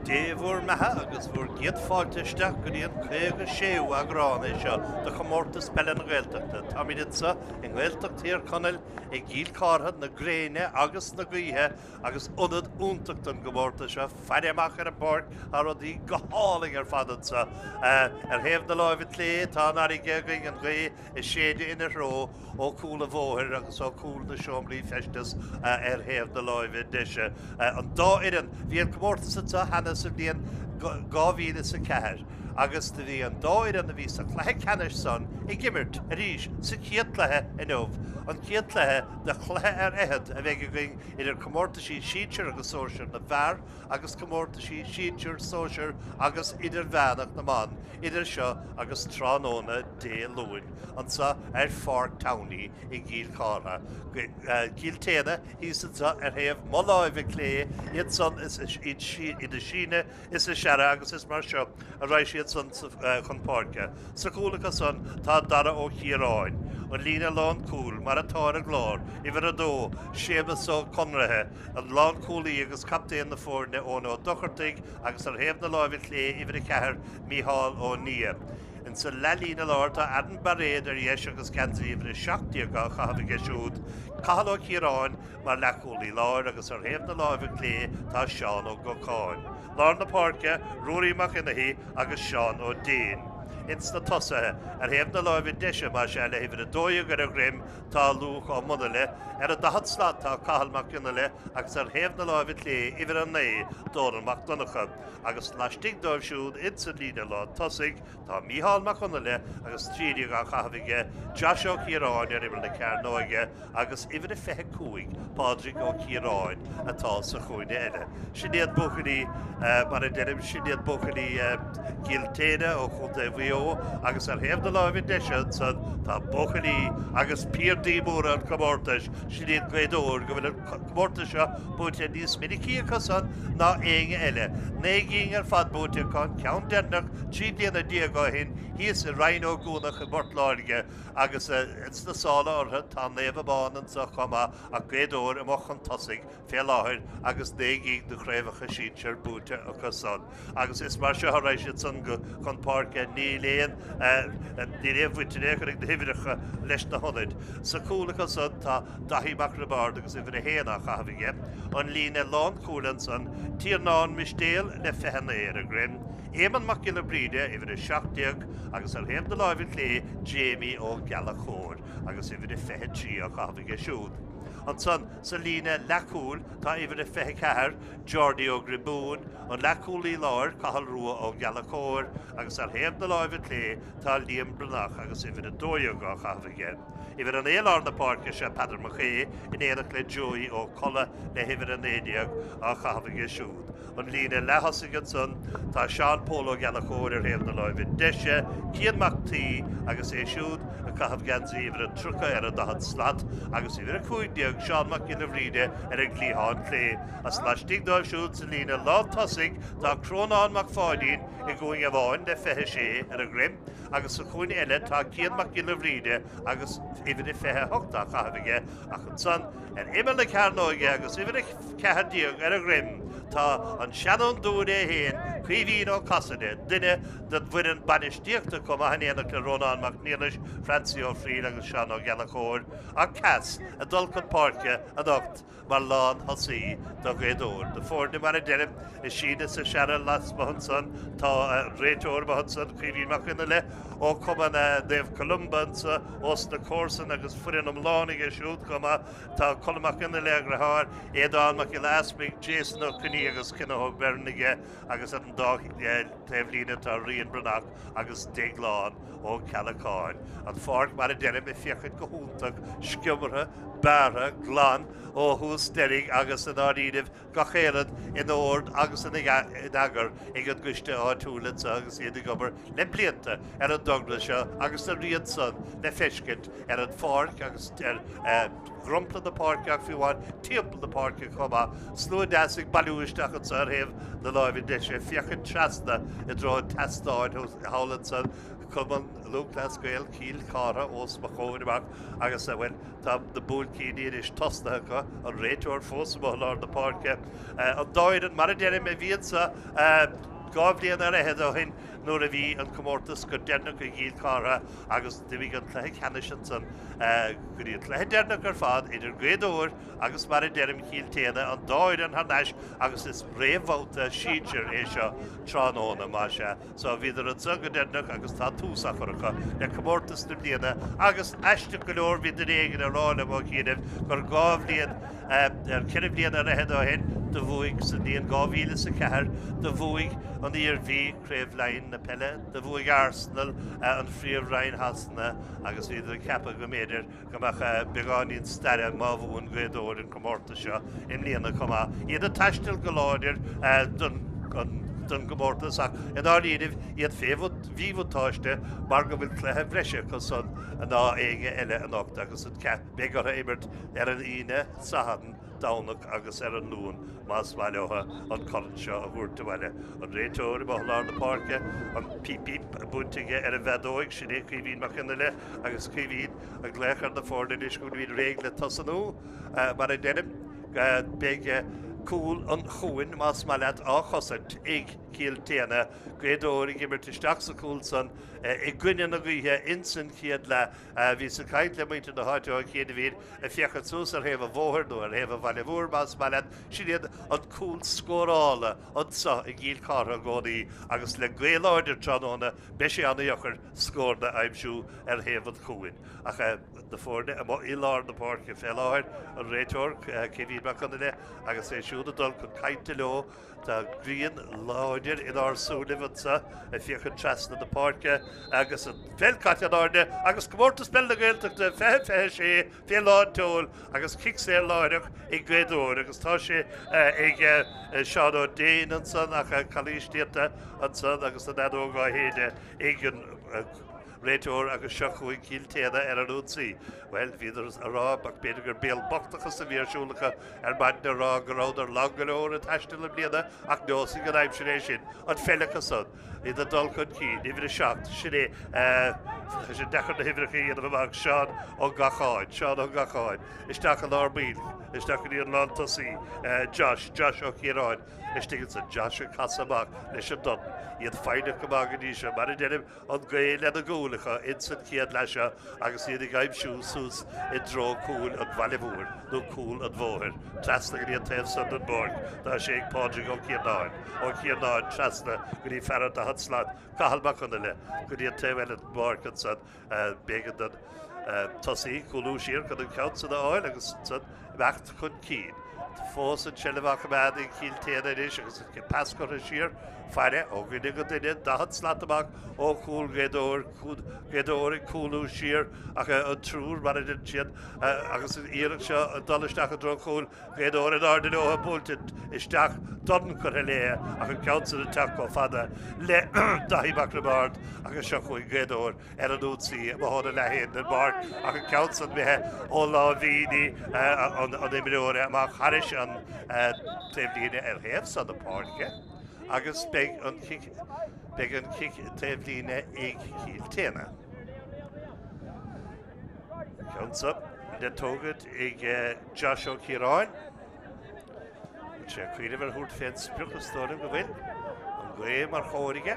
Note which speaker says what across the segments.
Speaker 1: Dé bhur mbeatha agus bhur gcéad fáilte isteach go dtí an 56ú eagrán é seo de Chomórtas Peile na Gaeltachta. Táimid anseo i nGaeltacht Thír Chonaill i gCill Chártha na gréine agus na gaoithe agus ionad iontach don gcomórtas seo. Faire amach ar an bpáirc, tá rudaí go hálainn ar fad anseo. Ar thaobh na láimhe clé tá an fharraige againn, an ghaoth ag séideadh ina threo ó chúl an bhóthair agus ó chúl na seomraí feistis ar thaobh na láimhe deise. An dá fhoireann, bhí an comórtas anseo cheana sa bhliain 2004 agus do bhí an dá fhoireann a bhí sa chluiche ceannais san ag imirt arís sa chéad chluiche inniu, an chéad chluiche de chluiche ar fhichead a bheidh againn idir comórtaisí sinsir agus sóisir na bhfear agus comórtaisí sinsir, sóisir agus idirmheánach na mban idir seo agus tráthnóna Dé Luain anseo ar Pháirc Towney i gCill Chártha. Cill tSéadhna thíos anseo ar thaobh mo láimhe clé, iad san is iad is sine is is seara agus is mar seo a raghaidh siad san chun páirce. Sa chúl acu san tá Dara Ó Chiaráin, an líne lán cúil mar atá ar an gclár, uimhir a dó, Séamus Ó Conraithe, An lánchúlaí agus captaen na foirne Eoin Ó Dochartaigh agus ar thaobh na láimhe clé uimhir 4 Mícheál Ó Nia. Insa leathlíne láir tá Aaron Bairéad ar dheis agus geansaí uimhir 17 á chaitheamh aige siúd, Cathal Ó Ciaráin mar leathchúlaí láir agus ar thaobh na láimhe clé tá Seán Ó Gocáin. Lár na páirce, Ruairí Mac Fhionnaithigh agus Seán Ó Déin. Ins na tosaithe, ar thaobh na láimhe deise más ea le huimhir 12 ar a dhroim Tá Lúch Ó Munaile, ar an daichead slat tá Cathal Mac Fhionnaile agus ar thaobh na láimhe clé, uimhir 9, Dónal Mac Donncha. Agus laistigh dóibh siúd ins an líne lán tosaigh tá Mícheál Mac Fhionnaile agus 13 á chaitheamh aige, Josh Ó Ciaráin ar imeall na cearnóige agus uimhir 25, Pádraig Ó Ciaráin atá sa chúinne eile. Sin iad buachaillí, mar a deirim, sin iad buachaillí Chill tSéadhna ó Chontae Mhaigh Eo agus ar thaobh na láimhe deise ansan tá buachaillí agus piardaí móra an chomórtais, sin iad Gaoth Dobhair, go bhfuil an comórtas seo buaite níos minicí acu san ná éinne eile. 9 gcinn ar fad buaite acu, an ceann deireanach 13 bliana ó shin thíos i Rinn Ó gCuanach i bPort Láirge agus ins na sála orthu tá Naomh Abán anso chomh maith ach Gaoth Dobhair amuigh chun tosaigh fé láthair agus 9 gcinn de chraobhacha sinsir buaite acu san. Agus is mar seo a raghaidh siad san go chun páirce, níl aon níl aon bhaint in aon chor ag na huimhreacha leis na hionaid. Sa chúl acu san tá Daithí Mac Roibeaird agus uimhir a haon á chaitheamh aige. An líne lánchúil ansan, Tiarnán Mistéal le 29 ar a dhroim, Éamonn Mac Giolla Bríde, uimhir 17, agus ar thaobh na láimhe clé, Jamie Ó Gallchóir agus uimhir a 23 á chaitheamh aige siúd. Ansan sa líne leathchúil tá uimhir a 24, Jordi Ó Griobúin, an leathchúlaí láir, Cathal Rua Ó Gallchóir, agus ar thaobh na láimhe clé tá Liam Breathnach agus uimhir 12 á chaitheamh aige. Uimhir 9 i lár na páirce seo Peadar Mac Aoidh in éineacht le Joey Ó Colla le huimhir 19 á chaitheamh aige siúd. An líne leath-thosaigh ansan tá Seán Pól Ó Gallchóir ar thaobh na láimhe deise, Cian Mac Taoi agus é siúd ag caitheamh geansaí uimhir a 30 ar an daichead slat agus uimhir 15 Seán Mac Giolla Bhríde ar an gcliathán clé. Is laistigh dóibh siúd sa líne lán-tosaigh tá Crónán Mac Pháidín i gcúinne amháin le 26 ar a dhroim agus sa chúinne eile tá Cian Mac Giolla Bhríde agus uimhir a 28 á chaitheamh aige ach ansan ar imeall na cearnóige agus uimhir a 14 ar a dhroim tá an seanfhondúir é féin, Caoimhín Ó Casaide, duine den bhfoireann bainistíochta chomh maith in éineacht le Rónán Mac Niallais, Francie Ó Frighil agus Seán Ó Gallchóir, ach Cas ag dul chun páirce anocht mar lán-thosaí do Ghaoth Dobhair. Na foirne, mar a deirim, is sine is seara lasmuigh ansan. Tá réiteoir amuigh ansan, Caoimhín Mac Fhionnaile ó Chumann Naomh Columba anso os na comharsana agus foireann iomlán aige siúd chomh maith. Tá Colm Mac Fhionnaile, a dheartháir, Aodán Mac Giolla Easpaig, Jason Ó Coinnigh agus Kenneth Ó Beirn aige agus ar an dá taobhlíne tá Rian Breathnach agus Déaglán Ó Ceallacháin. An pháirc, mar a deirim, ag féachaint go hiontach sciomartha, bearrtha, glan ó thús deiridh agus i ndáiríribh gach aon rud in ord agus in eagar ag an gcoiste áitiúil anseo agus iad ag obair le blianta ar an dtogra seo agus a rian san le feiscint ar an pháirc agus ar dhromchla na páirce ach fiú amháin timpeall na páirce chomh maith. Slua deas ag bailiú isteach anseo ar thaobh na láimhe deise, féachaint trasna i dtreo an tseastáin thall ansan. Cumann Lúthchleas Gael Chill Chartha os mo chomhair amach agus, bhuel, tá na buailcíní anois tosnaithe acu, an réiteoir fós amuigh i lár na páirce. An dá fhoireann, mar a deirim, a bhí anseo 2 bhliain ar fhichead ó shin nuair a bhí an comórtas go deireanach i gCill Chartha agus d'imigh an cluiche ceannais ansan go dtí an cluiche deireanach ar fad idir Gaoth Dobhair agus mar a deirim Cill tSéadhna, an dá fhoireann thar n-ais agus is réamhbhabhta sinsir é seo tráthnóna, más ea. So bhíodar anseo go deireanach agus tá tús á chur acu le comórtas na bliana agus aisteach go leor bhí duine éigin ag rá liom ó chianaibh gur 2 bhliain, ar 4 bliana ar fhichead ó shin do bhuaigh sa bhliain 2004 do bhuaigh an Iarmhí Craobh Laighean na peile, do bhuaigh Arsenal an Phríomh-Roinn Shasana agus bhíodar ag ceapadh go mb'fhéidir go mbeadh beagáinín staire má bhuann Gaoth Dobhair an comórtas seo i mbliana chomh maith. Iad ag taisteal go láidir don don gcomórtas ach i ndáiríribh iad fé mhíbhuntáiste mar go bhfuil cluiche breise acu san ná éinne eile anocht agus an beidh orthu imirt ar an Aoine, Satharn, Domhnach agus ar an Luan más maith leo an corn seo a thabhairt abhaile. An réiteoir amuigh i lár na páirce, an píp píp buailte aige ar an bhfeadóig, sin é Caoimhín Mac Fhionnaile agus Caoimhín ag glaoch ar na foirne anois go bhfuilimid réidh le tosnú. Mar a deirim, beidh cúl an Chuain, más maith leat, á chosaint ag Cill tSéadhna. Gaoth Dobhair ag imirt isteach sa chúl san i gcoinne na gaoithe ins an chéad leath. Bhíos ag caint le muintir na háite ó chianaibh ag féachaint suas ar thaobh an bhóthair nó ar thaobh an Bhaile Mhóir más maith leat, sin iad an cúl scórála anseo i gCill Chartha i gcónaí agus le gaoth láidir tráthnóna beidh sé an-dheacair scóranna a aimsiú ar thaobh an Chuain. Ach na foirne amuigh i lár na páirce fé láthair, an réiteoir, Caoimhín Mac Fhionnaile agus é siúd ag dul chun cainte leo, Tá grian láidir inár súilibh anseo ag féachaint trasna na páirce agus an pheil caite in airde agus Comórtas Peile na Gaeltachta 2026 fé lán tseoil agus cic saor láithreach ag Gaoth Dobhair agus tá sé ag Seán Ó Déin ansan ach calaois déanta ansan agus an fheadóg á shéideadh ag an réiteoir agus seo chugainn Cill tSéadhna ar an ionsaí. Bhuel, bhíodar a rá, ach b'fhéidir gur béal bochtachas a bhí ar siúl acu ar maidin a rá go rabhadar lag go leor ag taisteal i mbliana ach neosfaidh an aimsir é sin. An pheil acu san, iad ag dul chun cinn, uimhir 7, sin é, tá sé deacair na huimhreacha a dhéanamh amach, Seán Ó Gacháin, Seán Ó Gacháin, isteach i lár baill, isteach go dtí an lántosaí, Josh, Josh Ó Ciaráin, istigh ansan, Josh ag casadh amach leis an dorn, iad foighneach go maith go dtí seo, mar a deirim, an ghaoth lena gcúl acu ins an chéad leath seo agus iad ag aimsiú suas i dtreo cúil an Bhaile Mhóir nó cúl an bhóthair, trasna go dtí an taobh san den bpáirc. Tá sé ag Pádraig Ó Ciarnáin, Ó Ciarnáin trasna go dtí fear an daichead slat, Cathal Mac Fhionnaile, go dtí an taobh eile den bpáirc ansan. B'éigean don tosaí cúlú siar chun an ceann san a fháil agus ansan imeacht chun cinn. Fós an tseilbh á coimeád ag Cill tSéadhna anois agus an pas curtha siar, faire ó dhuine go duine, 40 slat amach ó chúl Ghaoth Dobhair, Gaoth Dobhair ag cúlú siar ach an triúr mar a deir siad agus an iarracht seo ag dul isteach i dtreo chúil Ghaoth Dobhair in airde leo buailte isteach, dorn curtha léi ach an ceann san ag teacht chomh fada le Daithí Mac Roibeaird agus seo chugainn Gaoth Dobhair ar an ionsaí amuigh óna leath-fhéin den bpáirc ach an ceann san imithe ó láimhíní an imreora amach thairis an taobhlíne ar thaobh san na páirce agus beidh an cic beidh an cic taobhlíne ag Cill tSéadhna. Ceann san le tógaint ag Josh Ó Ciaráin. Bhfuil sé ag cuimhneamh ar thabhairt fén sprioc is dóigh liom go bhfuil. An ghaoth mar chomhair aige.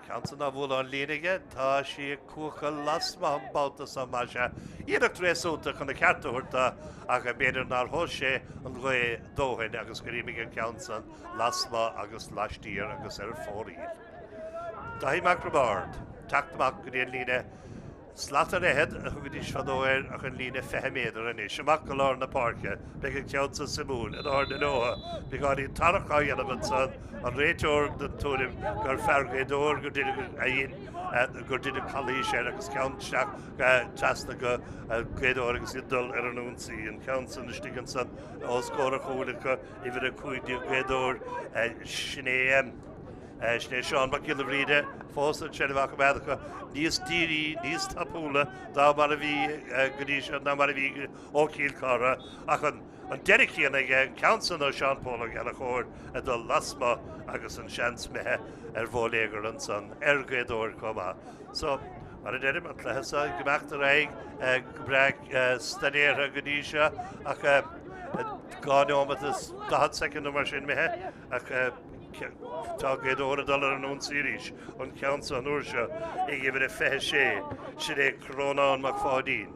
Speaker 1: Ceann san á bhualadh ón líne aige, tá sí ag cuachadh lasmuigh an babhta seo más ea. Iarracht réasúnta chun a cheart a thabhairt dó ach b'fhéidir nár thomhais sé an ghaoth dóthain agus gur imigh an ceann san lasmuigh agus laistiar agus ar fóraoil. Daithí Mac Roibeaird, teacht amach go dtí an líne Slat ar fhichead a thugaidís fadó air ach an líne 20 méadar anois. Amach go lár na páirce. Beidh an ceann san suimiúil. In airde leo. Beagáinín tarrac á dhéanamh ansan. An réiteoir den tuairim gur fear Ghaoth Dobhair gur deineadh a dhein gur deineadh calaois air agus ceann isteach trasna go Gaoth Dobhair agus iad dul ar an ionsaí. An ceann san istigh ansan os comhair a chúil acu, uimhir 15 Gaoth Dobhair. Sin é. Sin é Seán Mac Giolla Bhríde fós an tseilbh á coimeád acu níos dírí, níos tapúla ná mar a bhí go dtí seo, ná mar a bhí ó Chill Chartha ach an deireadh céanna aige, an ceann san ó Seán Pól Ó Gallchóir ag dul lasmuigh agus an seans imithe ar bhóiléagar ansan ar Ghaoth Dobhair chomh maith. So, mar a deirim, an cluiche seo ag imeacht ar aghaidh go breá soiléir go dtí seo ach 2 neomat is 40 soicind nó mar sin imithe ach tá Gaoth Dobhair ag dul ar an ionsaí arís, an ceann seo an uair seo ag uimhir a 26, sin é Crónán Mac Pháidín.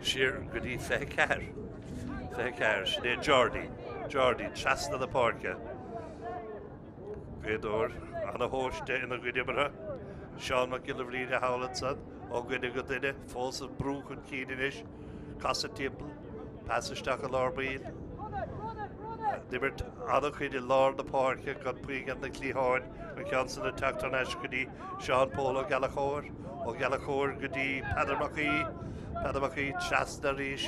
Speaker 1: Siar go dtí 24, 24, sin é Jordi, Jordi trasna na páirce. Gaoth Dobhair ana-thomhaiste ina gcuid imeartha. Seán Mac Giolla Bhríde thall ansan, ó dhuine go duine, fós ag brú chun cinn anois. Casadh timpeall, pas isteach i lár baill. D'imirt an-chuid i lár na páirce gan puinn ar na cliatháin, an ceann san ag teacht thar n-ais go dtí Seán Pól Ó Gallchóir, Ó Gallchóir go dtí Peadar Mac Aoidh, Peadar Mac Aoidh trasna arís.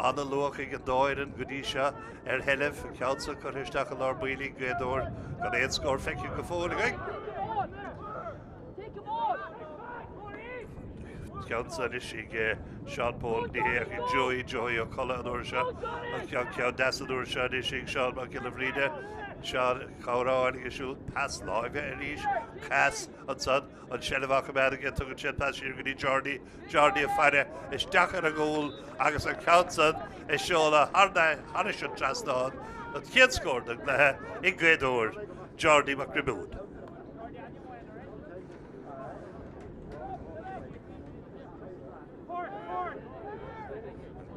Speaker 1: An-luach ag an dá fhoireann go dtí seo ar sheilbh, an ceann san curtha isteach i lár baill ag Gaoth Dobhair gan aon scór feicthe go fóill againn. Ceann san anois ag Seán Pól, ní hé ach ag Joey, Joey Ó Colla an uair seo. An ceann ceann deas an uair seo anois ag Seán Mac Giolla Bhríde. Seán cabhair á fháil aige siúd, pas láimhe arís, cas ansan, an tseilbh á coimeád aige, tugann sé an pas siar go dtí Jordi, Jordi ag faire isteach ar an gcúl agus an ceann san ag seoladh thairis an trasnán, an chéad scór den gcluiche ag Gaoth Dobhair, Jordi Mac Griomúin.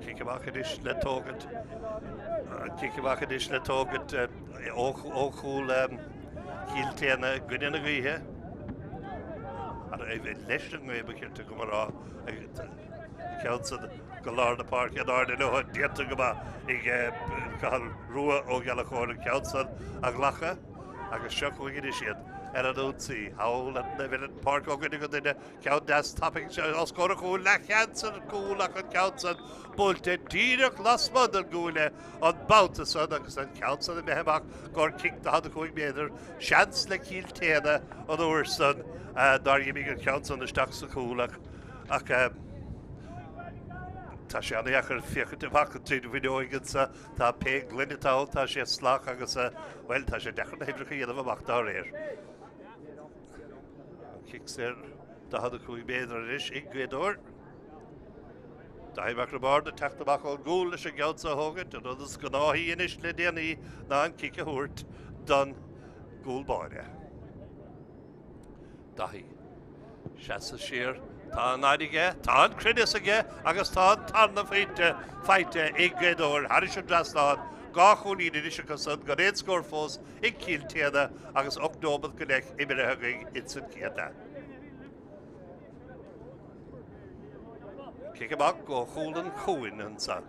Speaker 1: Cic amach anois le tógaint. Cic amach anois le tógaint ó chúl Chill tSéadhna i gcoinne na gaoithe. Leis an ngaoth ba chirte dom a rá. Ceann san go lár na páirce in airde leo déanta go maith ag Cathal Rua Ó Gallchóir an ceann san a ghlacadh agus seo chugainn anois iad ar an ionsaí. Thall ar an bpáirc ó dhuine go duine Ceann deas tapaidh os comhair an chúil, leathsheans ar chúl ach an ceann san buailte díreach lasmuigh den gcuaille an babhta san agus an ceann san imithe amach i gcomhair cic 45 méadar. Seans le Cill tSéadhna an uair san nár imigh an ceann san isteach sa chúl ach ach tá sé an-dheacair féachaint amach tríd an bhfuinneoig anso. Tá pé gloine atá ann, tá sé salach agus bhuel tá sé deacair na huimhreacha a dhéanamh amach dá réir. An cic saor 45 méadar anois ag Gaoth Dobhair. Daithí Mac Roibeaird ag teacht amach ón gcúl leis an gceann seo a thógaint, an rud is gnáthaí anois le déanaí ná an cic a thabhairt don gcúl báire. Daithí. Seasamh siar. Tá an fhaid aige, tá an cruinneas aige agus tá an tarna phointe faighte ag Gaoth Dobhair thairis an dtrasnán. 2 chúilín anois acu san gan aon scór fós ag Cill tSéadhna agus 8 nóimeat go leith imeartha againn ins an chéad leath. Cic amach ó chúl an Chuain anso.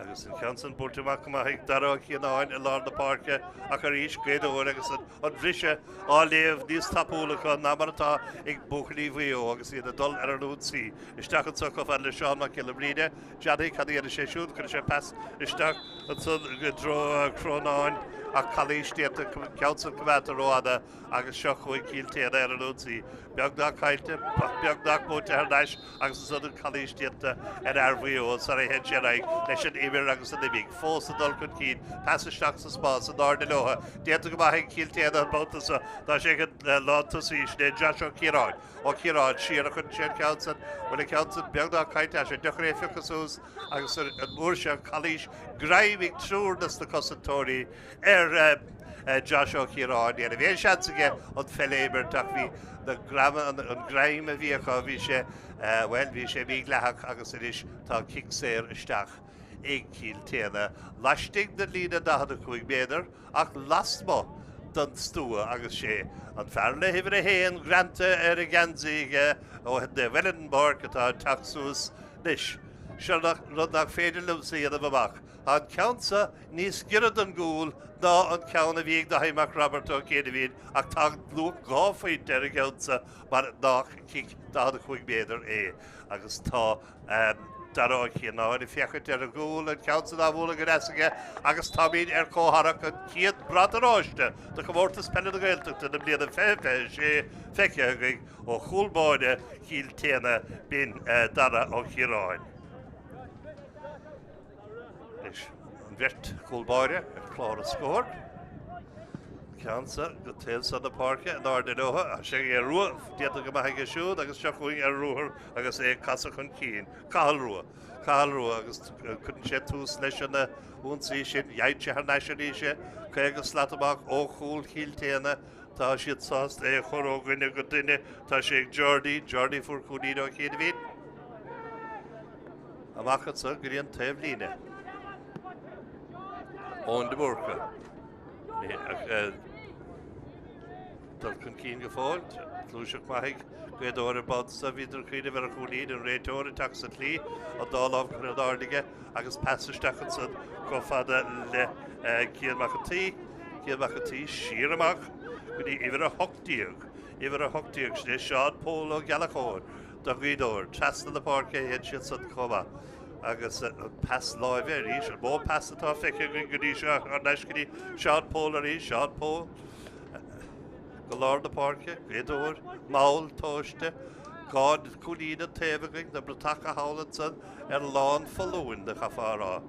Speaker 1: Agus an ceann san buailte amach go maith ag Dara Ó Cianáin i lár na páirce ach arís Gaoth Dobhair agus an briseadh á léamh níos tapúla acu ná mar atá ag buachaillí Mhaigh Eo agus iad ag dul ar an ionsaí. Isteach anso chomh fada le Seán Mac Giolla Bhríde. Johnny, cad a dhéanfaidh sé siúd? Cuirfidh sé pas isteach ansan i dtreo Chrónáin ach calaois déanta, ceann san coimeádta rófhada agus seo chugainn Cill tSéadhna ar an ionsaí. Beagnach caillte, beagnach buaite thar n-ais agus ansan an calaois déanta ar fhear Mhaigh Eo sara théann sé ar aghaidh leis an imir agus an imigh. Fós ag dul chun cinn, pas isteach sa spás in airde leo. Déanta go maith ag Cill tSéadhna an babhta seo. Tá sé ag an lántosaí, sin é Josh Ó Ciaráin. Ó Ciaráin siar a chuireann sé an ceann san, bhfuil an ceann san beagnach caillte, tá sé deacair é a phiocadh suas agus an uair seo calaois greim ag triúr dos na cosantóirí ar Josh Ó Ciaráin. Ní raibh aon seans aige an pheil a imirt ach bhí na greim, an greim a bhí acu, bhí sé, bhuel, bhí sé mídhleathach agus anois tá cic saor isteach ag Cill tSéadhna laistigh den líne 45 méadar. ach lasmuigh den stua agus sé an fear le huimhir 1 greanta ar a gheansaí aige ó Naomh Ellen an bpáirc atá ag teacht suas anois. Seo rud nach féidir liomsa a dhéanamh amach. Tá an ceann seo níos giorra don gcúl ná an ceann a bhí ag Daithí Mac Roibeaird ó Céideamhín ach tá luach 2 phointe ar an gceann seo mar nach cic 45 méadar é agus tá. Dara Ó Cianáin ag féachaint ar an gcúl, an ceann san á bhualadh go deas aige agus táimid ar comhtharrac an chéad brat oráiste do Chomórtas Peile na Gaeltachta na bliana 2026 feicthe againn ó chúl báire Chill tSéadhna, b'in Dara Ó Ciaráin. Anois an bheirt chúl báire ar chlár an scóir. Ceann sa go taobh seo na páirce in airde leo, sé é Rua déanta go maith aige siúd agus seo chugainn ar ruathar agus é ag casadh chun cinn. Cathal Rua. Cathal Rua agus cuireann sé tús leis an ionsaí sin. Dhein sé thar n-ais arís é. 50 slat amach ó chúl Chill tSéadhna. Tá siad sásta é a chur ó dhuine go duine. Tá sé ag Jordi. Jordi fuair cúilín ó chianaibh. Amach anso go dtí an taobhlíne. Eoin de Búrca. Dul chun cinn go fóill. Gluaiseacht maith ag Gaoth Dobhair an babhta seo. Bhíodar ag cuimhneamh ar an chúilín, an réiteoir ag teacht sa tslí, an dá lámh curtha in airde aige agus pas isteach ansan chomh fada le Cian Mac an tSaoi. Cian Mac an tSaoi siar amach go dtí uimhir 18. Uimhir 18, sin é Seán Pól Ó Gallchóir do Ghaoth Dobhair. Trasna na páirce a théann siad san chomh maith. Agus an pas láimhe arís, an mó pas atá feicthe againn go dtí seo thar n-ais go dtí Seán Pól arís, Seán Pól go lár na páirce, Gaoth Dobhair, mall tomhaiste, dhá chúilín an taobh againn, na bratacha thall ansan ar lán foluain, chaithfeá a rá.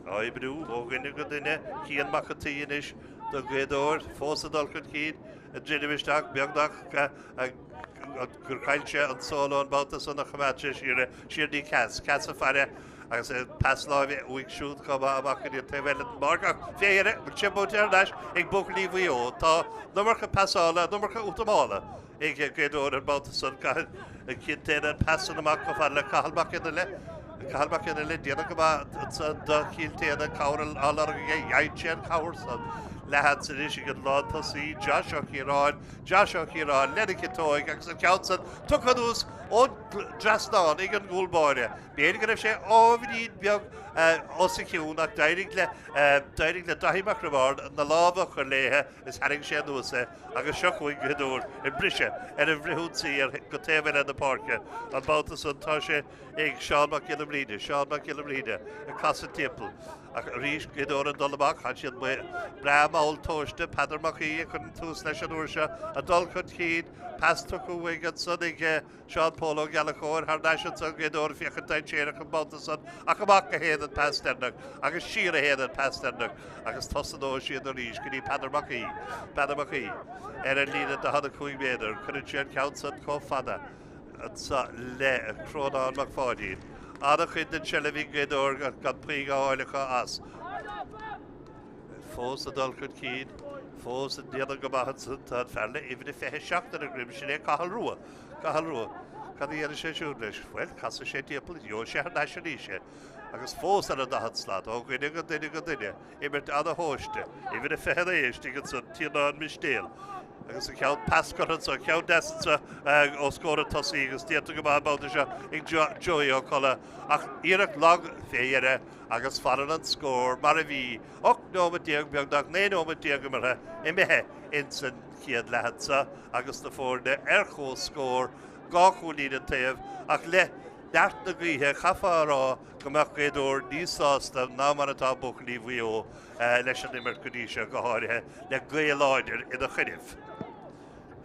Speaker 1: Á oibriú ó dhuine go duine, Cian Mac an tSaoi anois do Ghaoth Dobhair, fós ag dul chun cinn, ag druidim isteach beagnach gur chaill sé an solo an babhta san ach choimeád sé siar é, siar dtí Cass, Cass ag faire agus pas láimhe uaidh siúd chomh maith amach go dtí an taobh eile den bpáirc ach fé dheireadh, bhfuil sé buaite thar n-ais ag buachaillí Mhaigh Eo. Tá an iomarca pasála, an iomarca útamála ag Gaoth Dobhair an babhta san. Caitheann Cill tSéadhna an pas san amach chomh fada le Cathal Mac Fhionnaile. Cathal Mac Fhionnaile, déanamh go maith ansan do Chill tSéadhna, cabhair á lorg aige, gheibheann sé an chabhair san. Leathsheans anois ag an lántosaí Josh Ó Ciaráin, Josh Ó Ciaráin lena chiotóig agus an ceann san tugtha anuas ón dtrasnán ag an gcúl báire. B'fhéidir go raibh sé ábhairín beag os a chionn ach d'éirigh le d'éirigh le Daithí Mac Roibeáird na lámha a chur léithe is tharraing sé anuas é agus seo chugainn Gaoth Dobhair ag briseadh ar an bhfrithionsaí ar go taobh eile na páirce. An babhta san tá sé ag Seán Mac Giolla Bhríde, Seán Mac Giolla Bhríde ag casadh timpeall. Ach arís Gaoth Dobhair ag dul amach, tá siad breá mall tomhaiste, Peadar Mac Aoidh ag cur tús leis an uair seo, ag dul chun cinn, pas tugtha uaidh ansan ag Seán Pól Ó Gallchóir thar n-ais ansan Gaoth Dobhair ag féachaint dainséarach an babhta san ach amach a théann an pas deireanach agus siar a théann an pas deireanach agus tosnóidh siad arís go dtí Peadar Mac Aoidh, Peadar Mac Aoidh ar an líne 45 méadar. Cuireann sé an ceann san chomh fada anso le Crónán Mac Pháidín. An-chuid den tseilbh ag Gaoth Dobhair gan puing á fháil acu as. Fós ag dul chun cinn, fós ag déanamh go maith ansan, tá an fear le uimhir a 27 ar a dhroim, sin é Cathal Rua. Cathal Rua. Cad a dhéanfaidh sé siúd leis? Bhuel, casfaidh sé timpeall, gheobhaidh sé thar n-ais arís é. Agus fós ar an 40 slat, ó dhuine go duine go duine, imirt ana-thomhaiste, uimhir a 29 istigh ansan, Tiarnán Mistéal. Agus an ceann pas curtha anso, ceann deas anso os comhair an tosaí agus déanta go maith an babhta seo ag Joey Ó Colla. Ach iarracht lag fé dheireadh agus fanann an scór mar a bhí, 18 nóiméad, beagnach 19 nóiméad imeartha imithe insan chéad leath anso agus na foirne ar comhscór, dhá chúilín an taobh, ach le neart na gaoithe chaithfeá a rá go mbeadh Gaoth Dobhair níos sásta ná mar atá buachaillí Mhaigh Eo leis an imirt go dtí seo, go háirithe le gaoth láidir ina choinnibh.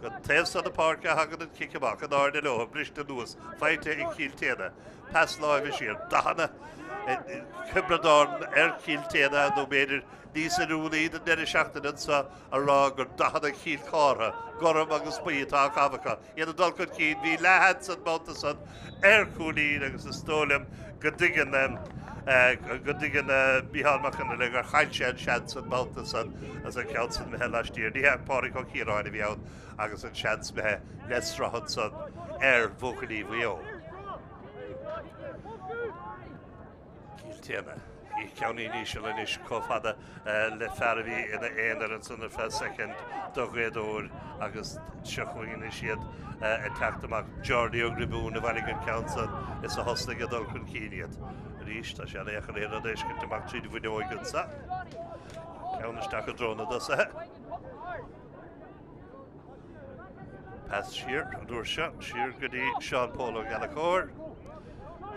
Speaker 1: Go taobh seo na páirce a thagann an cic amach, in airde leo, briste anuas, faighte ag Cill tSéadhna. Pas láimhe siar, dathanna Thiobraid Árann ar Chill tSéadhna nó b'fhéidir níos oiriúnaí don deireadh seachtaine anseo a rá gur dathanna Chill Chártha, gorm agus buí atá á chaitheamh acu. Iad ag dul chun cinn, bhí leathsheans an babhta san ar chúilín agus is dóigh liom go dtuigeann go dtuigeann Micheál Mac Fhionnaile gur chaill sé an seans an babhta san as an cheann san imithe laistiar. Ní hea, Pádraig Ó Ciaráin a bhí ann agus an seans imithe le sruth ansan ar bhuachaillí Mhaigh Eo. Cill tSéadhna. Ceainnín íseal anois chomh fada le fear a bhí ina aonar ansan ar feadh soicind do Ghaoth Dobhair agus seo chugainn anois iad ag teacht amach. Jordi Ó Griobúin a bhailigh an ceann san is a thosnaigh ag dul chun cinn iad. Arís tá sé an-dheacair aon rud a fheiscint amach tríd an bhfuinneoig anso. Ceann isteach i dtreo na dtosaithe. Pas siar an uair seo, siar go dtí Seán Pól Ó Gallchóir.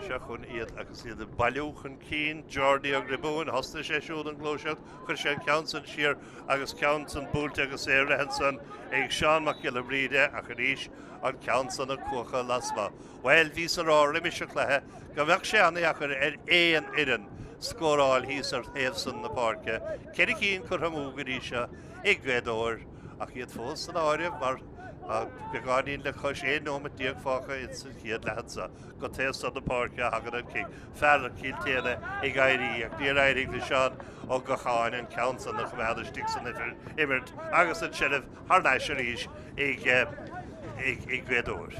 Speaker 1: Seo chugainn iad agus iad ag bailiú chun cinn. Jordi Ó Griobúin, thosnaigh sé siúd an ghluaiseacht, chuir sé an ceann san siar agus ceann san buailte agus é ag rith ansan ag Seán Mac Giolla Bhríde ach arís an ceann san ag cuachadh lasmuigh. Bhuel, bhíos ag rá roimis an chluiche go mbeadh sé an-dheacair ar aon fhoireann scóráil thíos ar thaobh san na páirce. Ceithre cinn curtha amú go dtí seo ag Gaoth Dobhair ach iad fós san áireamh mar tá beagáinín le cois 11 nóimeat fágtha ins an chéad leath anso. Go taobh san na páirce a thagann an cic. Fear Chill tSéadhna ag éirí ach níor éirigh le Seán Ó Gacháin an ceann san a choimeád istigh san imirt agus an tseilbh thar n-ais arís ag Gaoth Dobhair.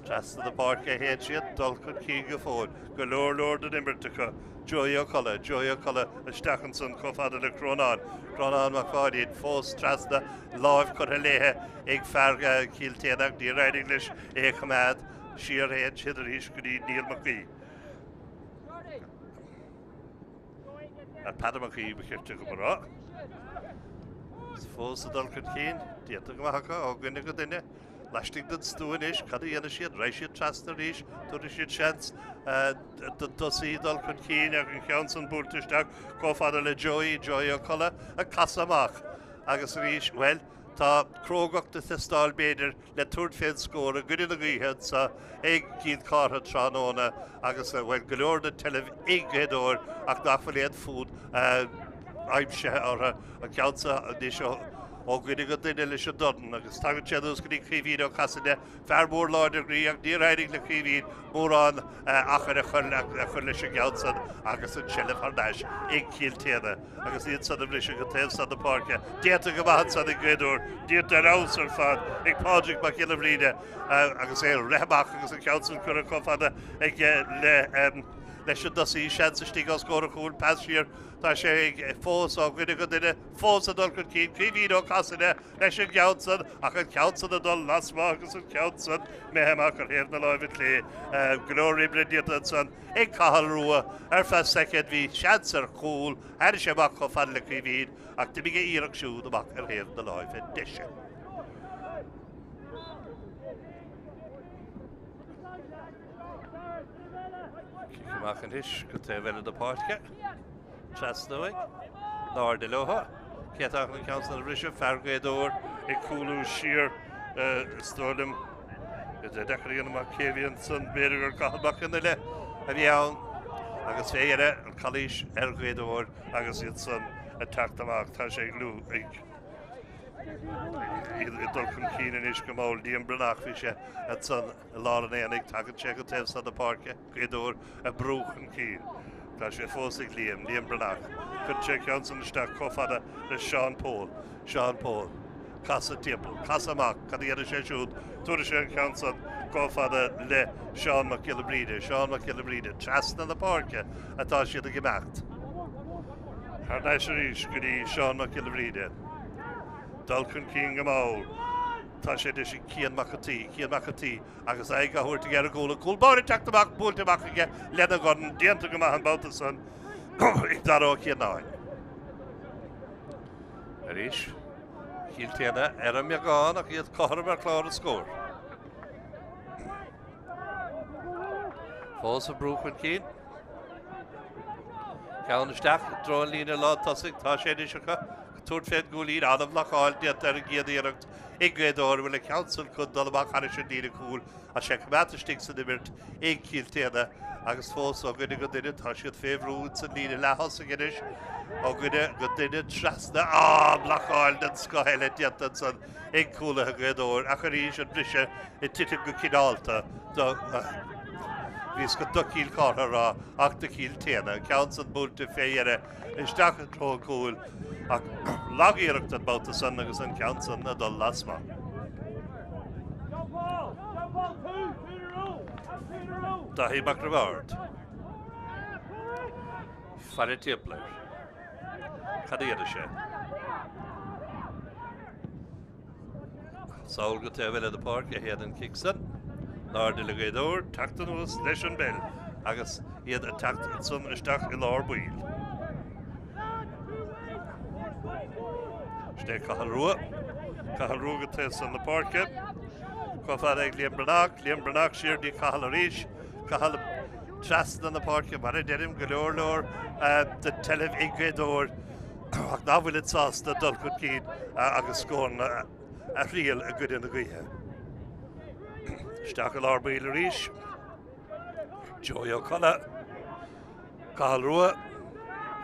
Speaker 1: Trasna na páirce a théann siad, dul chun cinn go fóill. Go leor leor den imirt acu. Joey Ó Colla, Joey Ó Colla isteach ansan chomh fada le Crónán. Crónán Mac Pháidín fós trasna, láimh curtha léithe ag fear Chill tSéadhna ach níor éirigh leis é a choimeád. Siar a théann siad arís go dtí Niall Mac Aoidh. Peadar Mac Aoidh ba chirte dom a rá. Fós ag dul chun cinn, déanta go maith acu ó dhuine go duine. Laistigh den stua anois, cad a dhéanfaidh siad? Raghaidh siad trasna arís, tabharfaidh siad seans don tosaí dul chun cinn ach an ceann san buailte isteach chomh fada le Joey, Joey Ó Colla, ag casadh amach agus arís, bhuel, tá crógacht ag teastáil b'fhéidir le tabhairt fén scór i gcoinne na gaoithe anso ag gCill Chártha tráthnóna agus, bhuel, go leor den tseilbh ag Gaoth Dobhair ach nach bhfuil aon fonn aimsithe orthu an ceann seo anois ó dhuine go duine leis an dorn agus tagann sé anuas go dtí Caoimhín Ó Casaide, fear mór láidir groí ach níor éirigh le Caoimhín mórán achair a chur leis an gceann san agus an tseilbh thar n-ais ag Cill tSéadhna agus iad san ag briseadh go taobh san na páirce. Déanta go maith ansan ag Gaoth Dobhair, déanta ar fheabhas ar fad ag Pádraig Mac Giolla Bhríde agus é ag rith amach agus an ceann san curtha chomh fada aige leis an dtosaí, seans istigh os comhair an chúil, pas siar, tá sé ag fós ó dhuine go duine. Fós ag dul chun cinn, Caoimhín Ó Casaide leis an gceann san ach an ceann san ag dul lasmuigh agus an ceann san imithe amach ar thaobh na láimhe clé. Go leor oibre déanta ansan ag Cathal Rua ar feadh soicind. Bhí seans ar chúl, tháinig sé amach chomh fada le Caoimhín ach d'imigh a iarracht siúd amach ar thaobh na láimhe deise. Cic amach anois go taobh eile na páirce. Trasna uaidh. In airde leo. Cé atá chun an ceann san a bhriseadh? Fear Ghaoth Dobhair ag cúlú siar is dóigh liom. Tá sé deacair a dhéanamh amach cé a bhí ansan. B'fhéidir gur Cathal Mac Fhionnaile a bhí ann. Agus fé dheireadh an calaois ar Ghaoth Dobhair agus iad san ag teacht amach. Tá sé ag lú ag iad ag dul chun cinn anois go mall. Liam Breathnach bhí sé ansan i lár an aonaigh. Tagann sé go taobh san na páirce. Gaoth Dobhair ag brú chun cinn. Tá sé fós ag Liam, Liam Breathnach. Cuireann sé an ceann san isteach chomh fada le Seán Pól. Seán Pól. Casadh timpeall. Casadh amach. Cad a dhéanfaidh sé siúd? Tabharfaidh sé an ceann san chomh fada le Seán Mac Giolla Bhríde. Seán Mac Giolla Bhríde. Trasna na páirce atá siad ag imeacht. Thar n-ais arís go dtí Seán Mac Giolla Bhríde. Dul chun cinn go mall. Tá sé anois ag Cian Mac an tSaoi. Cian Mac an tSaoi. Agus aghaidh á thabhairt aige ar an gcúl, an cúl báire ag teacht amach, buailte amach aige lena dhorn, déanta go maith an babhta san ag Dara Ó Cianáin. Arís, Cill tSéadhna ar an mbeagán ach iad cothrom ar chlár an scóir. Fós ag brú chun cinn. Ceann isteach i dtreo an líne lán tosaigh, tá sé anois acu. Tabhairt fén gcúilín, an-bhlocáil déanta ar an gcéad iarracht ag Gaoth Dobhair, bhfuil an ceann san chun dul amach thairis an líne cúil ach sé coimeádta istigh san imirt ag Cill tSéadhna agus fós ó dhuine go duine tá siad fé bhrú ins an líne leath-thosaigh anois ó dhuine go duine trasna á blocáil den scoth eile déanta ansan ag cúlaithe Ghaoth Dobhair ach arís an briseadh ag titim go cineálta do bhíos chun do Chill Chártha a rá ach do Chill tSéadhna an ceann san buailte fé dheireadh Isteach i dtreo an chúil ach lag-iarracht an babhta san agus an ceann san ag dul lasmuigh. Daithí Mac Roibeaird. Faire timpeall air. Cad a dhéanfaidh sé? Sall go taobh eile na páirce a théann an cic san. In airde le Gaoth Dobhair, teacht anuas leis an bpeil agus iad ag teacht ansan isteach i lár baill. Sin é Cathal Rua. Cathal Rua go taobh san na páirce. Chomh fada ag Liam Breathnach, Liam Breathnach siar dtí Cathal arís, Cathal trasna na páirce mar a deirim go leor leor den tseilbh ag Gaoth Dobhair ach nach bhfuilid sásta dul chun cinn agus scóranna a thriail i gcoinne na gaoithe. Isteach i lár baill arís. Joey Ó Colla, Cathal Rua,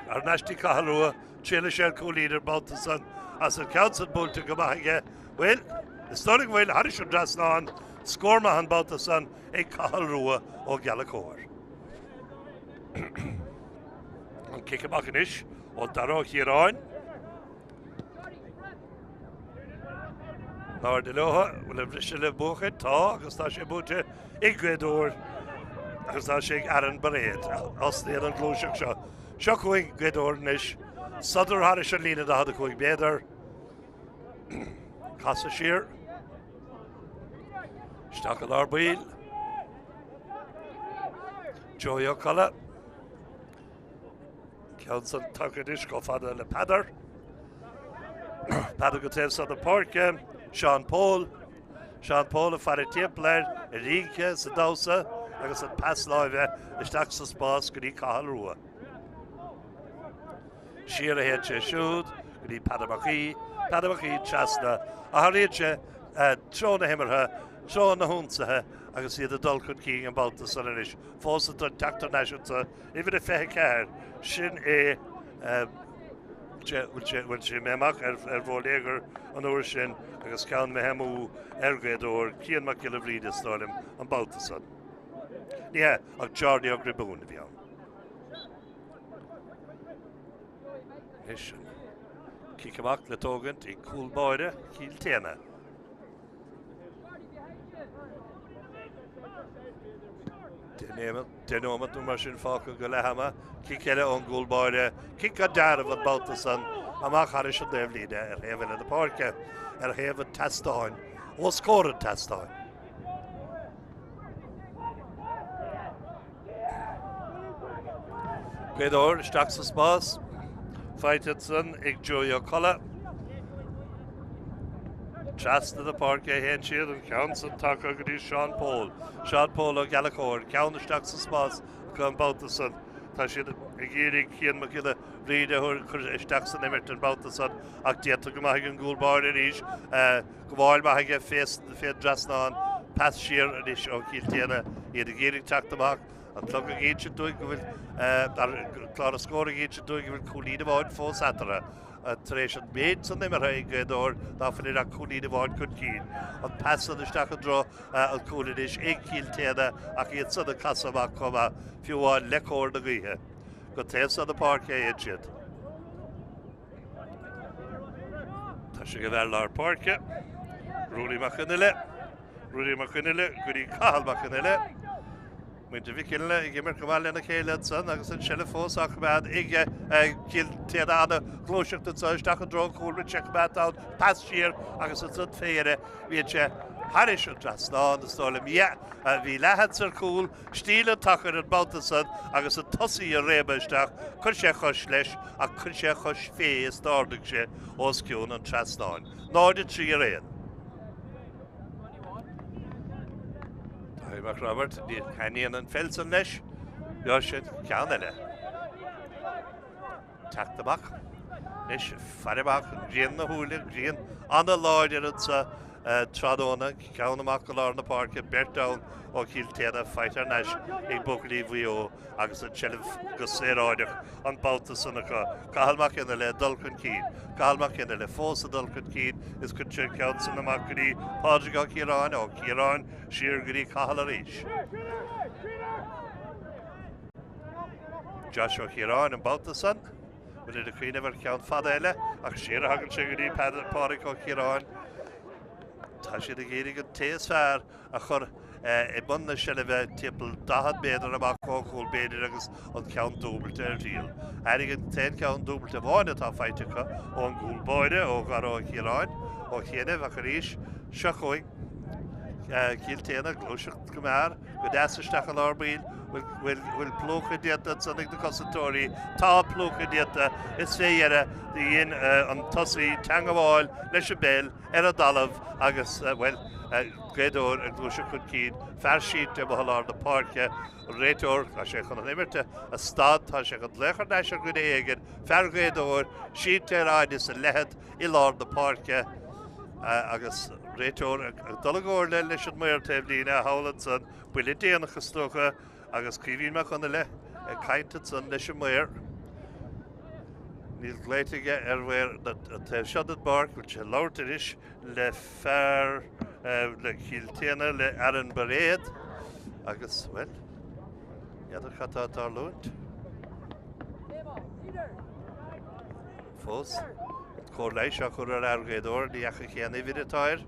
Speaker 1: thar n-ais dtí Cathal Rua, triailfidh sé an cúilín an babhta san agus an ceann san buailte go maith aige. Bhuel, is dóigh go bhfuil thairis an dtrasnán, scór maith an babhta san ag Cathal Rua ó Ghealach Óir. An cic amach anois ó Dara Ó Chiaráin. In airde leo, bhfuil an briseadh le buachan? Tá, agus tá sé buaite ag Gaoth Dobhair agus tá sé ag Aaron Bairéad a thosnaíonn an ghluaiseacht seo. Seo chugainn Gaoth Dobhair anois, sodar thairis an líne 45 méadar. Casadh siar. Isteach i lár baill. Joey Ó Colla. Ceann san tagtha anois chomh fada le Peadar. Peadar go taobh seo na páirce. Seán Pól. Seán Pól ag faire timpeall air, ag rince is ag damhsa agus an pas láimhe isteach sa spás go dtí Cathal Rua. Siar a théann sé siúd go dtí Peadar Mac Aoidh, Peadar Mac Aoidh trasna, athraíonn sé treo na himeartha, treo na hionsaithe agus iad ag dul chun cinn an babhta san anois. Fós ag teacht thar n-ais anso Uimhir a 24, sin é bhfuil sé imithe amach ar bhó léigear an uair sin agus ceann imithe amú ar Ghaoth Dobhair, Cian Mac Giolla Bhríde is dóigh liom an babhta san. Ní hea, ach Jordi Ó Griobúin a bhí ann. Anois an cic amach le tógaint ag cúl báire Chill tSéadhna. 10 nóiméad nó mar sin fágtha go leath ama. Cic eile ón gcúl báire. Cic an-dearbh an babhta san amach thairis an dtaobhlíne ar thaobh eile na páirce, ar thaobh an tseastáin, os comhair an tseastáin. Gaoth Dobhair isteach sa spás. Faighte ansan ag Joey Ó Colla. Trasna na páirce a théann siad, an ceann san tagtha go dtí Seán Pól. Seán Pól Ó Gallchóir, ceann isteach sa spás acu an babhta san. Tá siad ag iarraidh Cian Mac Giolla Bhríde a chur isteach san imirt an babhta san ach déanta go maith ag an gcúl báire arís. Gabháil maith aige fén dtrasnán, pas siar anois ó Chill tSéadhna, iad ag iarraidh teacht amach, an clog ag insint dúinn go bhfuil, clár na scór ag insint dúinn go bhfuil cúilín amháin fós eatarthu. Tar éis an méid san imeartha ag Gaoth Dobhair ná fuilid ach cúilín amháin chun cinn. An pas san isteach i dtreo an chúil anois ag Cill tSéadhna ach iad san ag casadh amach chomh maith, fiú amháin le cóir na gaoithe. Go taobh seo na páirce a théann siad. Tá sé ag an bhfear lár páirce, Ruairí Mac Fhionnaile. Ruairí Mac Fhionnaile go dtí Cathal Mac Fhionnaile. Muintir Mhic Fhionnaile ag imirt go maith lena chéile ansan agus an seilbh fós á choimeád ag Cill tSéadhna an-ghluaiseacht anso isteach i dtreo an chúil rinne sé coimeád ann, pas siar agus ansan fé dheireadh bhíonn sé thairis an trasnán is dóigh liom. Yeah, bhí leathsheans ar chúl. Stiall an tsacair an babhta san agus an tosaí ag réabadh isteach, chuir sé a chois leis ach chuir sé a chois fé is d'ardaigh sé os cionn an trasnáin. 0-3 ar 1. Dáithí Mac Roibeaird, ní thaitníonn an pheil san leis, bheadh sin ceann eile. Teacht amach anois, faire amach, an ghrian na shúile, grian an-láidir anso tráthnóna, ceann amach go lár na páirce, beirt ann ó Chill tSéadhna, faighte thar n-ais ag buachaillí Mhaigh Eo agus an tseilbh go saoráideach an babhta san acu. Cathal Mac Fhionnaile ag dul chun cinn, Cathal Mac Fhionnaile fós ag dul chun cinn is cuireann sé an ceann san amach go dtí Pádraig Ó Ciaráin, Ó Ciaráin siar go dtí Cathal arís. Josh Ó Ciaráin an babhta san. Bhfuil ag cuimhneamh ar cheann fada eile ach siar a thagann sé go dtí Pádraig Ó Ciaráin. Tá siad ag iarraidh an té is fearr a chur i mbun na seilbhe timpeall 40 méadar amach ón chúl b'fhéidir agus an ceann dúbailte ar triail. Airigh an t-aon cheann dúbailte amháin atá faighte acu ón gcúl báire, ó Dhara Ó Ciaráin ó chianaibh ach arís seo chugainn. Cill tSéadhna ag gluaiseacht go mear, go deas isteach i lár baill. Bhfuil plúchadh déanta ansan ag na cosantóirí? Tá plúchadh déanta. Is fé dheireadh do dhein an tosaí teangabháil leis an bpeil ar an dtalamh agus, bhuel, Gaoth Dobhair ag gluaiseacht chun cinn, fear sínte amuigh i lár na páirce, an réiteoir, tá sé chun an imirt a stad, tá sé chun glaoch thar n-ais ar dhuine éigin, fear Ghaoth Dobhair sínte ar fhad is a leithead i lár na páirce agus réiteoir ag dul i gcomhairle leis an maor taobhlíne thall ansan, buille déanach is dócha agus Caoimhín Mac Conghail ag caint ansan leis an maor. Níl glaoite aige ar mhaor an taobh seo den bpáirc, bhfuil sé ag labhairt anois le fear le Cill tSéadhna, le Aaron Bairéad agus, bhuel, n'fheadar cad tá ag tarlúint. Fós, an cóir leighis á chur ar fhear Ghaoth Dobhair, ní fheaca cén uimhir atá air.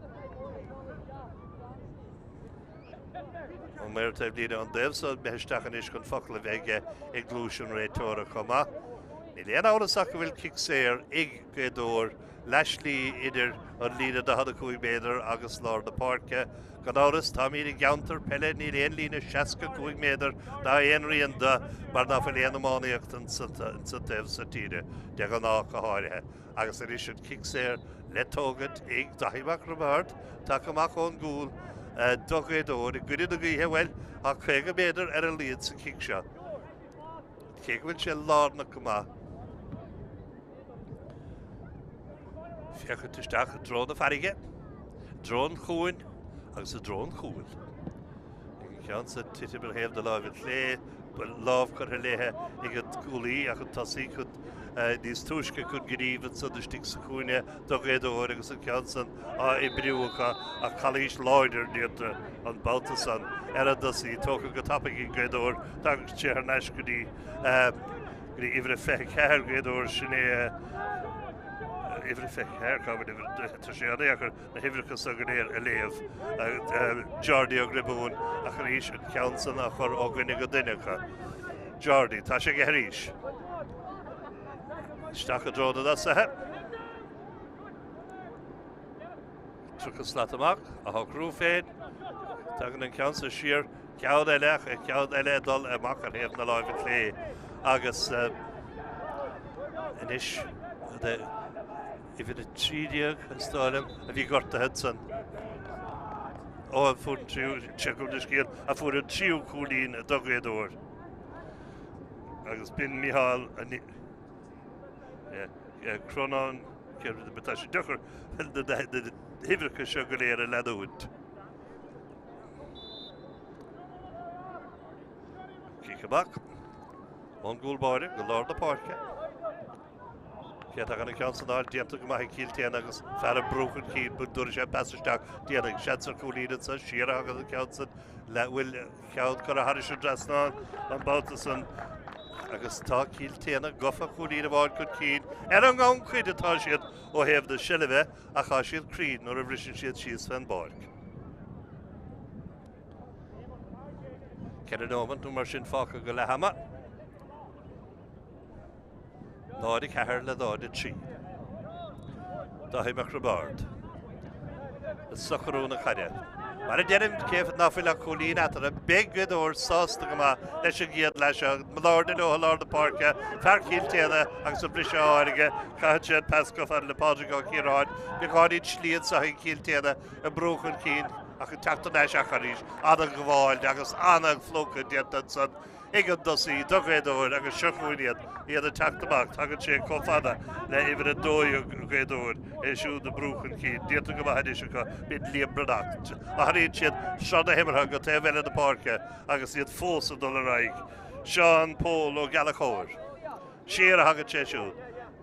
Speaker 1: An maor taobhlíne an taobh so imithe isteach anois chun focal a bheith aige i gcluais an réiteora chomh maith. Níl aon amhras ach go bhfuil cic saor ag Gaoth Dobhair leathshlí idir an líne 45 méadar agus lár na páirce. Gan amhras, táimid i gceantar peile, níl aon líne 65 méadar ná aon rian de mar ná fuil aon iománaíocht insa taobh so tíre, de ghnáth go háirithe. Agus anois an cic saor le tógaint ag Daithí Mac Roibeaird, tagtha amach ón gcúl do Ghaoth Dobhair i gcoinne na gaoithe, bhuel, tá 50 méadar ar a laghad sa chic seo. Cé go bhfuil sé lárnach go maith. Féachaint isteach i dtreo na farraige, i dtreo an chuain agus i dtreo an chúil. Ag an cheann san titim ar thaobh na láimhe clé, lámh curtha léithe ag an gcúlaí ach an tosaí chun níos túisce chun gnímh ansan istigh sa chúinne do Ghaoth Dobhair agus an ceann san á oibriú acu ach calaois láidir déanta an babhta san ar an dtosaí tógtha go tapaidh ag Gaoth Dobhair. Tagann sé thar n-ais go dtí go dtí uimhir a 24 Gaoth Dobhair, sin é uimhir a 24, cá bhfuil uimhir, tá sé an-deacair na huimhreacha so go léir a léamh. Jordi Ó Griobúin ach arís an ceann san á chur ó dhuine go duine acu. Jordi, tá sé aige arís. Isteach i dtreo na dtosaithe. 30 slat amach, á shocrú féin. Tagann an ceann so siar, ceann eile ach ceann eile ag dul amach ar thaobh na láimhe clé agus anois uimhir 13 is dóigh liom a bhí gortaithe ansan. Ó a fuair an tríú, seo an scéal, a fuair an tríú cúilín do Ghaoth Dobhair. Agus b'in Micheál Crónán, tá sé deacair na huimhreacha seo go léir a leanúint. Cic amach ón gcúl báire go lár na páirce. Cé atá chun an ceann san a fháil déanta go maith ag Cill tSéadhna agus fear ag brú chun cinn, dtabharfaidh sé pas isteach, déanfaidh seans ar chúilín anso, siar a thagann an ceann san le bhfuil ceann curtha thairis an dtrasnán an babhta san agus tá Cill tSéadhna gafa cúilín amháin chun cinn ar an ngannchuid atá siad ó thaobh na seilbhe ach tá siad cruinn nuair a bhriseann siad síos fén bpáirc. 4 nóiméad nó mar sin fágtha go leath ama. 0-4 le 0-3. Dáithí Mac Roibeaird. Ag socrú na caide. Mar a deirim, cé ná fuil ach cúilín eatarthu, beidh Gaoth Dobhair sásta go maith leis an gcéad leath seo. Malairde leo i lár na páirce, fear Chill tSéadhna agus an briseadh á fháil aige, caitheann sé an pas chomh fada le Pádraig Ó Ciaráin. Beagáinín slí anseo ag Cill tSéadhna ag brú chun cinn ach ag teacht thar n-ais ach arís an-ghabháil agus an-phlúchadh déanta ansan. ag an dtosaí do Ghaoth Dobhair agus seo chugainn iad, iad ag teacht amach, tagann sé chomh fada le uimhir 12 Ghaoth Dobhair, é siúd ag brú chun cinn, déanta go maith anois acu, b'in Liam Breathnach. Athraíonn siad sruth na himeartha go taobh eile na páirce agus iad fós ag dul ar aghaidh. Seán Pól Ó Gallchóir. Siar a thagann sé siúd.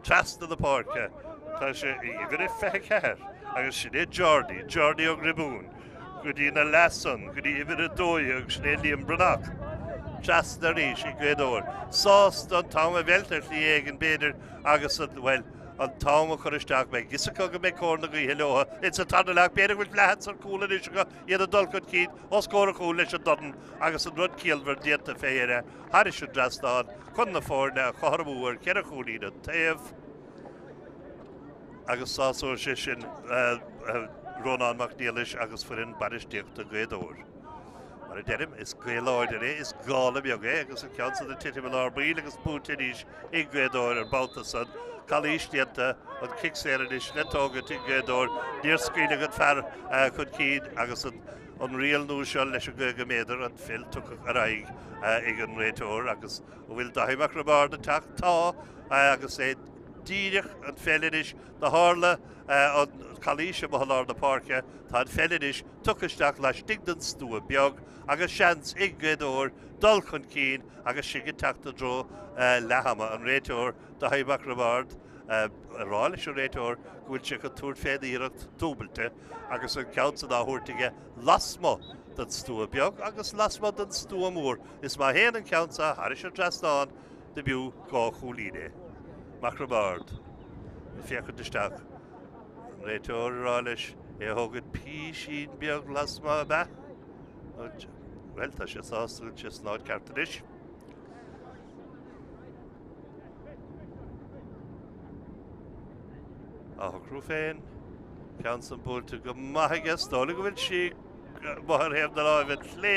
Speaker 1: Trasna na páirce, tá sé ag uimhir a 24 agus sin é Jordi, Jordi Ó Griobúin, go dtí na leath-san, go dtí uimhir a 12, sin é Liam Breathnach. Trasna arís ag Gaoth Dobhair. Sásta an t-am a mheilt ar shlí éigin, b'fhéidir, agus an, bhuel, an t-am a chur isteach. Beidh fhios acu go mbeidh cóir na gaoithe leo insa tarna leath. B'fhéidir go bhfuil leathsheans ar chúl anois acu, iad ag dul chun cinn os comhair an chúil leis an dorn agus an rud ciallmhar déanta fé dheireadh. Thairis an dtrasnán chun na foirne a chothromú ar cheithre chúilín an taobh agus sásóidh sé sin. Rónán Mac Niallais agus foireann bainistíochta Ghaoth Dobhair. Mar a deirim, is gaoth láidir é, is gála beag é agus an ceann san ag titim i lár baill agus buaite arís ag Gaoth Dobhair an babhta san. Calaois déanta, an cic saor anois le tógaint ag Gaoth Dobhair. Níor scaoileadh an fear chun cinn agus an riail nua seo leis an gcaoga méadar, an pheil tugtha ar aghaidh ag an réiteoir agus an bhfuil Daithí Mac Roibeaird ag teacht? Tá agus é díreach an pheil anois. Do tharla an calaois amuigh i lár na páirce. Tá an pheil anois tugtha isteach laistigh den stua beag agus seans ag Gaoth Dobhair dul chun cinn agus sinn ag teacht i dtreo leath ama. An réiteoir, Daithí Mac Roibeaird, ag rá leis an réiteoir go bhfuil sé chun tabhairt fén iarracht dúbailte agus an ceann san á thabhairt aige lasmuigh den stua beag agus lasmuigh den stua mór. Is má théann an ceann seo thairis an trasnán, do b'fhiú dhá chúilín é. Mac Roibeaird ag féachaint isteach. An réiteoir ag rá leis é a thógaint písín beag lasmuigh ab ea? Bhuel, tá sé sásta go bhfuil sé san áit ceart anois. Á shocrú féin. Ceann san buailte go maith aige. Is dóigh go bhfuil sí amuigh ar thaobh na láimhe clé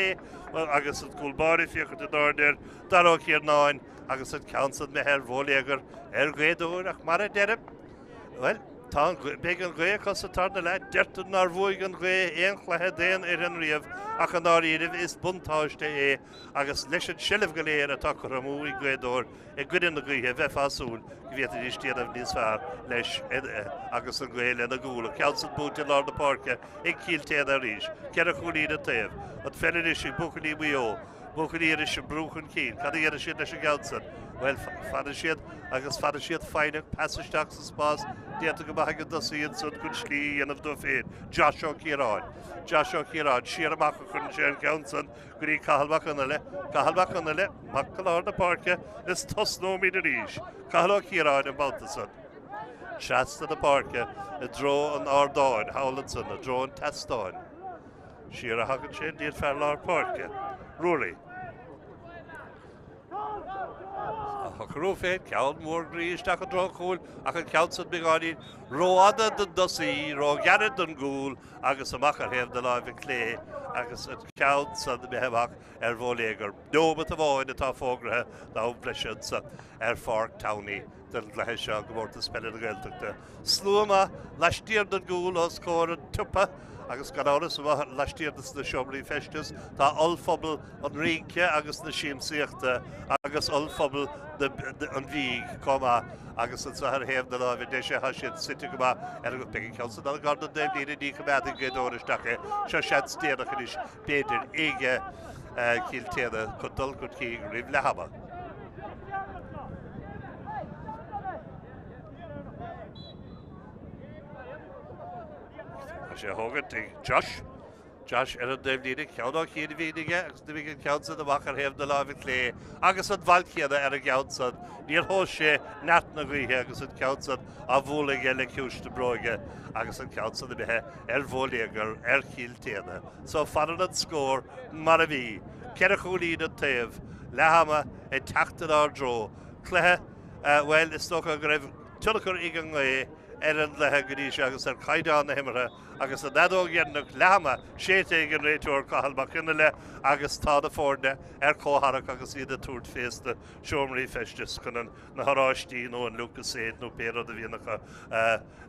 Speaker 1: agus an cúl báire ag féachaint in airde ar Dara Ó Ciarnáin agus an ceann san imithe ar bhóiléagar ar Ghaoth Dobhair ach mar a deirim, bhuel, tá an, beidh an ghaoth acu sa tarna leath. Deirtear nár bhuaigh an ghaoth aon chluiche d'aon fhoireann riamh ach i ndáiríribh is buntáiste é agus leis an seilbh go léir atá curtha amú ag Gaoth Dobhair i gcoinne na gaoithe, bheifeá ag súil go bhféadfaidís déanamh níos fearr leis agus an ghaoth lena gcúl. An ceann san buaite i lár na páirce ag Cill tSéadhna arís. Ceithre chúilín an taobh. An pheil anois ag buachaillí Mhaigh Eo. Buachaillí anois ag brú chun cinn. Cad a dhéanfaidh siad leis an gceann san? Bhuel, fanfaidh siad agus fanfaidh siad foighneach. Pas isteach sa spás déanta go maith ag an dtosaí ansan chun slí a dhéanamh dó féin. Josh Ó Ciaráin. Josh Ó Ciaráin. Siar amach a chuireann sé an ceann san. go dtí Cathal Mac Fhionnaile, Cathal Mac Fhionnaile, amach go lár na páirce is tosnóimid arís. Cathal Ó Ciaráin an babhta san. Trasna na páirce i dtreo an ardáin thall ansan, i dtreo an tseastáin. Siar a thagann sé dtí an fear lár páirce, Ruairí. Á shocrú féin, ceann mór groí isteach i dtreo an chúil ach an ceann san beagáinín rófhada don dtosaí, róghairid don gcúl agus amach ar thaobh na láimhe clé agus an ceann san imithe amach ar bhóiléagar. Neomat amháin atá fógraithe d'am breise anso ar Pháirc Towney don gcluiche seo i gComórtas Peile na Gaeltachta. Slua maith laistiar den gcúl os comhair an tsiopa agus gan amhras amuigh laistiar de sna seomraí feistis tá ollphobal an rince agus na siamsaíochta agus ollphobal an bhídh chomh maith agus anseo ar thaobh na láimhe deise tá siad suite go maith ar an Beidh an ceann san dul gar don dtaobhlíne ní choimeádfaidh Gaoth Dobhair isteach é. Seo seans déanach anois b'fhéidir ag Cill tSéadhna chun dul chun cinn roimh leath ama. Tá sé á thógaint ag Josh. Josh ar an dtaobhlíne, ceann ó chian a bhí aige agus d'imigh an ceann san amach ar thaobh na láimhe clé agus an bhail chéanna ar an gceann san. Níor thomhais sé neart na gaoithe agus an ceann san á bhualadh aige le ciumhais na bróige agus an ceann san imithe ar bhóiléagar ar Chill tSéadhna. So fanann an scór mar a bhí. Ceithre chúilín an taobh. Leath ama ag teacht inár dtreo. Cluiche, bhuel, is dócha go raibh tionchar ag an ngaoth ar an gcluiche go dtí seo agus ar chaighdeán na himeartha agus an fheadóg dheireanach leath ama séidte ag an réiteoir Cathal Mac Fhionnaile agus tá na foirne ar comhtharrac agus iad ag tabhairt fés na seomraí feistis chun an na horáistí nó an Lucozade nó pé rud a bhíonn acu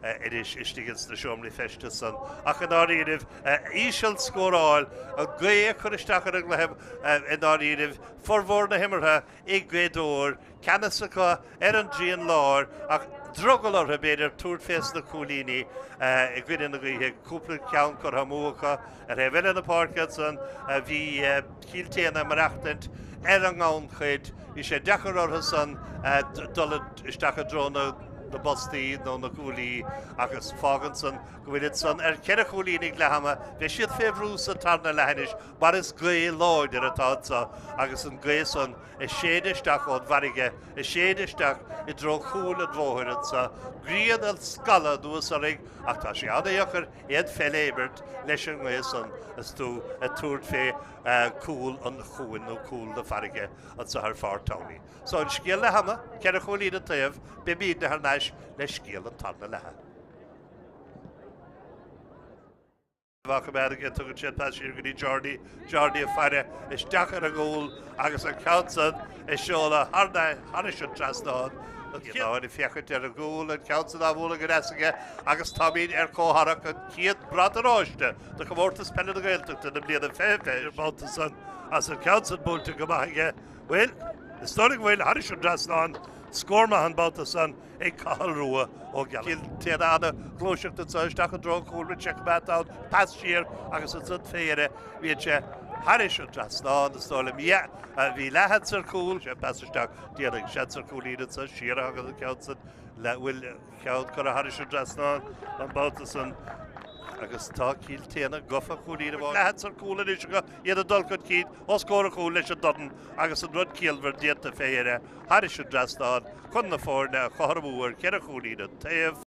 Speaker 1: anois istigh ins na seomraí feistis san. Ach i ndáiríribh, íseal scóráil, an ghaoth ag cur isteach ar an gcluiche i ndáiríribh, formhór na himeartha ag Gaoth Dobhair, ceannas acu ar an dtrian láir ach drogall orthu b'fhéidir tabhairt fés na cúilíní i gcoinne na gaoithe. Cúpla ceann curtha amú acu ar thaobh eile na páirce ansan bhí Cill tSéadhna ag maireachtaint ar an ngannchuid. Bhí sé deacair orthu san dul isteach i dtreo na bpostaí nó na gcuaillí agus fágann san go bhfuil san ar cheithre chúilín ag leath ama. Beidh siad fé bhrú sa tarna leath anois mar is gaoth láidir atá anso agus an gaoth san ag séideadh isteach ón bhfarraige, ag séideadh isteach i dtreo chúil an bhóthair anso, grian ag scalladh anuas orainn ach tá sé an-dheacair aon pheil a imirt leis an ngaoth san is tú ag tabhairt fé cúl an chuain nó cúl na farraige anso ar Pháirc Towney. So an scéal leath ama, ceithre chúilín an taobh, beimídne thar n-ais le scéal an tarna leatha. Á choimeád aige, tugann sé an pas siar go dtí Jordi, Jordi ag faire isteach ar an gcúl agus an ceann san á sheoladh thar thairis an trasnán. An chéad ag féachaint ar an gcúl, an ceann san á bhualadh go deas aige agus táimid ar comhtharrac an chéad brat oráiste do Chomórtas Peile na Gaeltachta na bliana 2020. An babhta san agus an ceann san buailte go maith aige. Bhuel, is dóigh go bhfuil thairis an dtrasnán, scór maith an babhta san. ag Cathal Rua Ó Gealacháin. Cill Téana an-ghluaiseacht anseo isteach i dtreo an chúil, rinne sé coimeád ann, pas siar agus ansan fé dheireadh bíonn sé thairis an trasnán, is dóigh liom. Yeah, bhí leathsheans ar chúl, sé pas isteach, déanfaidh seans ar chúilín anseo, siar a thagann an ceann san, le bhfuil ceann curtha thairis an trasnán an babhta san agus tá Cill Téana gafa chúilín amháin. Leathsheans ar chúl anois acu, iad ag dul chun cinn os comhair an chúil leis an dorn agus an rud ciallmhar déanta fé dheireadh. Thairis an dtrasnán chun na foirne a chothromú ar cheithre chúilín an taobh.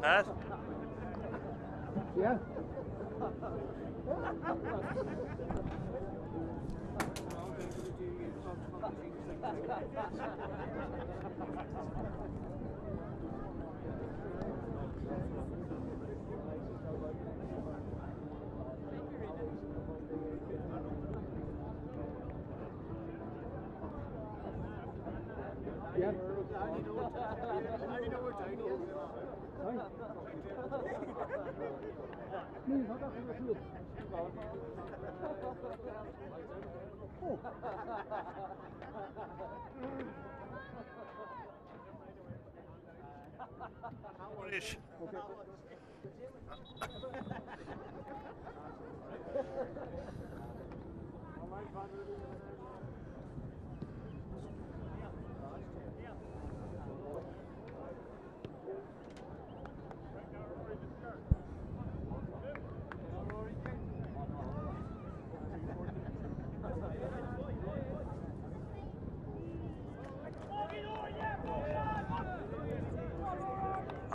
Speaker 1: Pat?
Speaker 2: Yeah.
Speaker 1: Arís.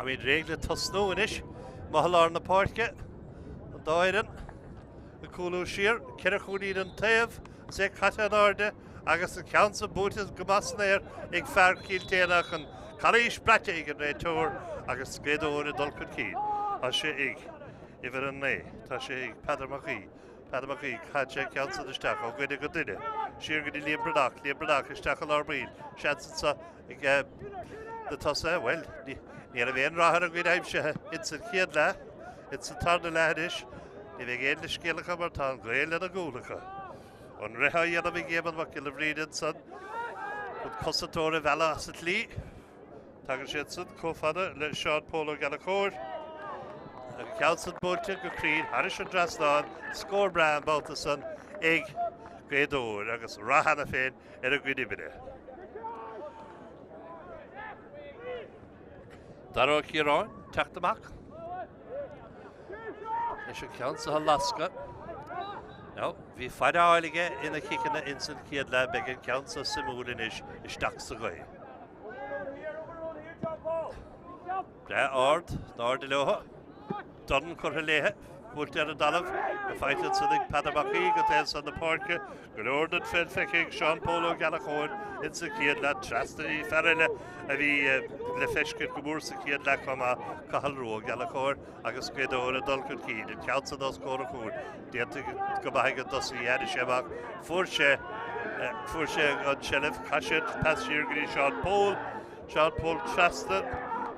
Speaker 1: Táimid réidh le tosnú anois. Amuigh i lár na páirce, an dá fhoireann ag cúlú siar, 4 chúilín an taobh, is é caite in airde agus an ceann san buailte go maith san aer ag fear Chill tSéadhna ach an calaois braite ag an réiteoir agus Gaoth Dobhair ag dul chun cinn. Tá sé ag uimhir 9, tá sé ag Peadar Mac Aoidh. Peadar Mac Aoidh, caitheann sé an ceann san isteach ó dhuine go duine, siar go dtí Liam Breathnach, Liam Breathnach isteach i lár baill, seans anso ag na tosaithe, bhuel, ní raibh aon rath ar a gcuid aimsithe ins an chéad leath, ins an tarna leath anois, ní bheidh aon leithscéal acu mar tá an ghaoth lena gcúl acu. An rith á dhéanamh ag Éamonn Mac Giolla Bhríde ansan, an cosantóir a mhealladh as an tslí. Tagann siad san chomh fada le Seán Pól Ó Gallchóir. An ceann san buailte go cruinn thairis an dtrasnán, scór breá an babhta san ag Gaoth Dobhair agus rath cheana féin ar a gcuid oibre. Dara Ó Ciaráin, teacht amach. Leis an ceann seo a lascadh. Now, bhí faire á fháil aige ina chiceanna ins an chéad leath, beidh an ceann seo suimiúil anois isteach sa ghaoth. Breá ard, in airde leo. Dorn curtha léithe, buailte ar an dtalamh, go faighte ansan ag Peadar Mac Aoidh go taobh san na páirce. Go leor den pheil feicthe ag Seán Pól Ó Gallchóir ins an chéad leath trasna bhí fear eile a bhí le feiscint go mór sa chéad leath chomh maith, Cathal Rua Ó Gallchóir agus Gaoth Dobhair ag dul chun cinn, an ceann san os comhair an chúil, déanta go maith ag an dtosaí, tháinig sé amach, fuair sé fuair sé an tseilbh, chaith sé an pas siar go dtí Seán Pól, Seán Pól trasna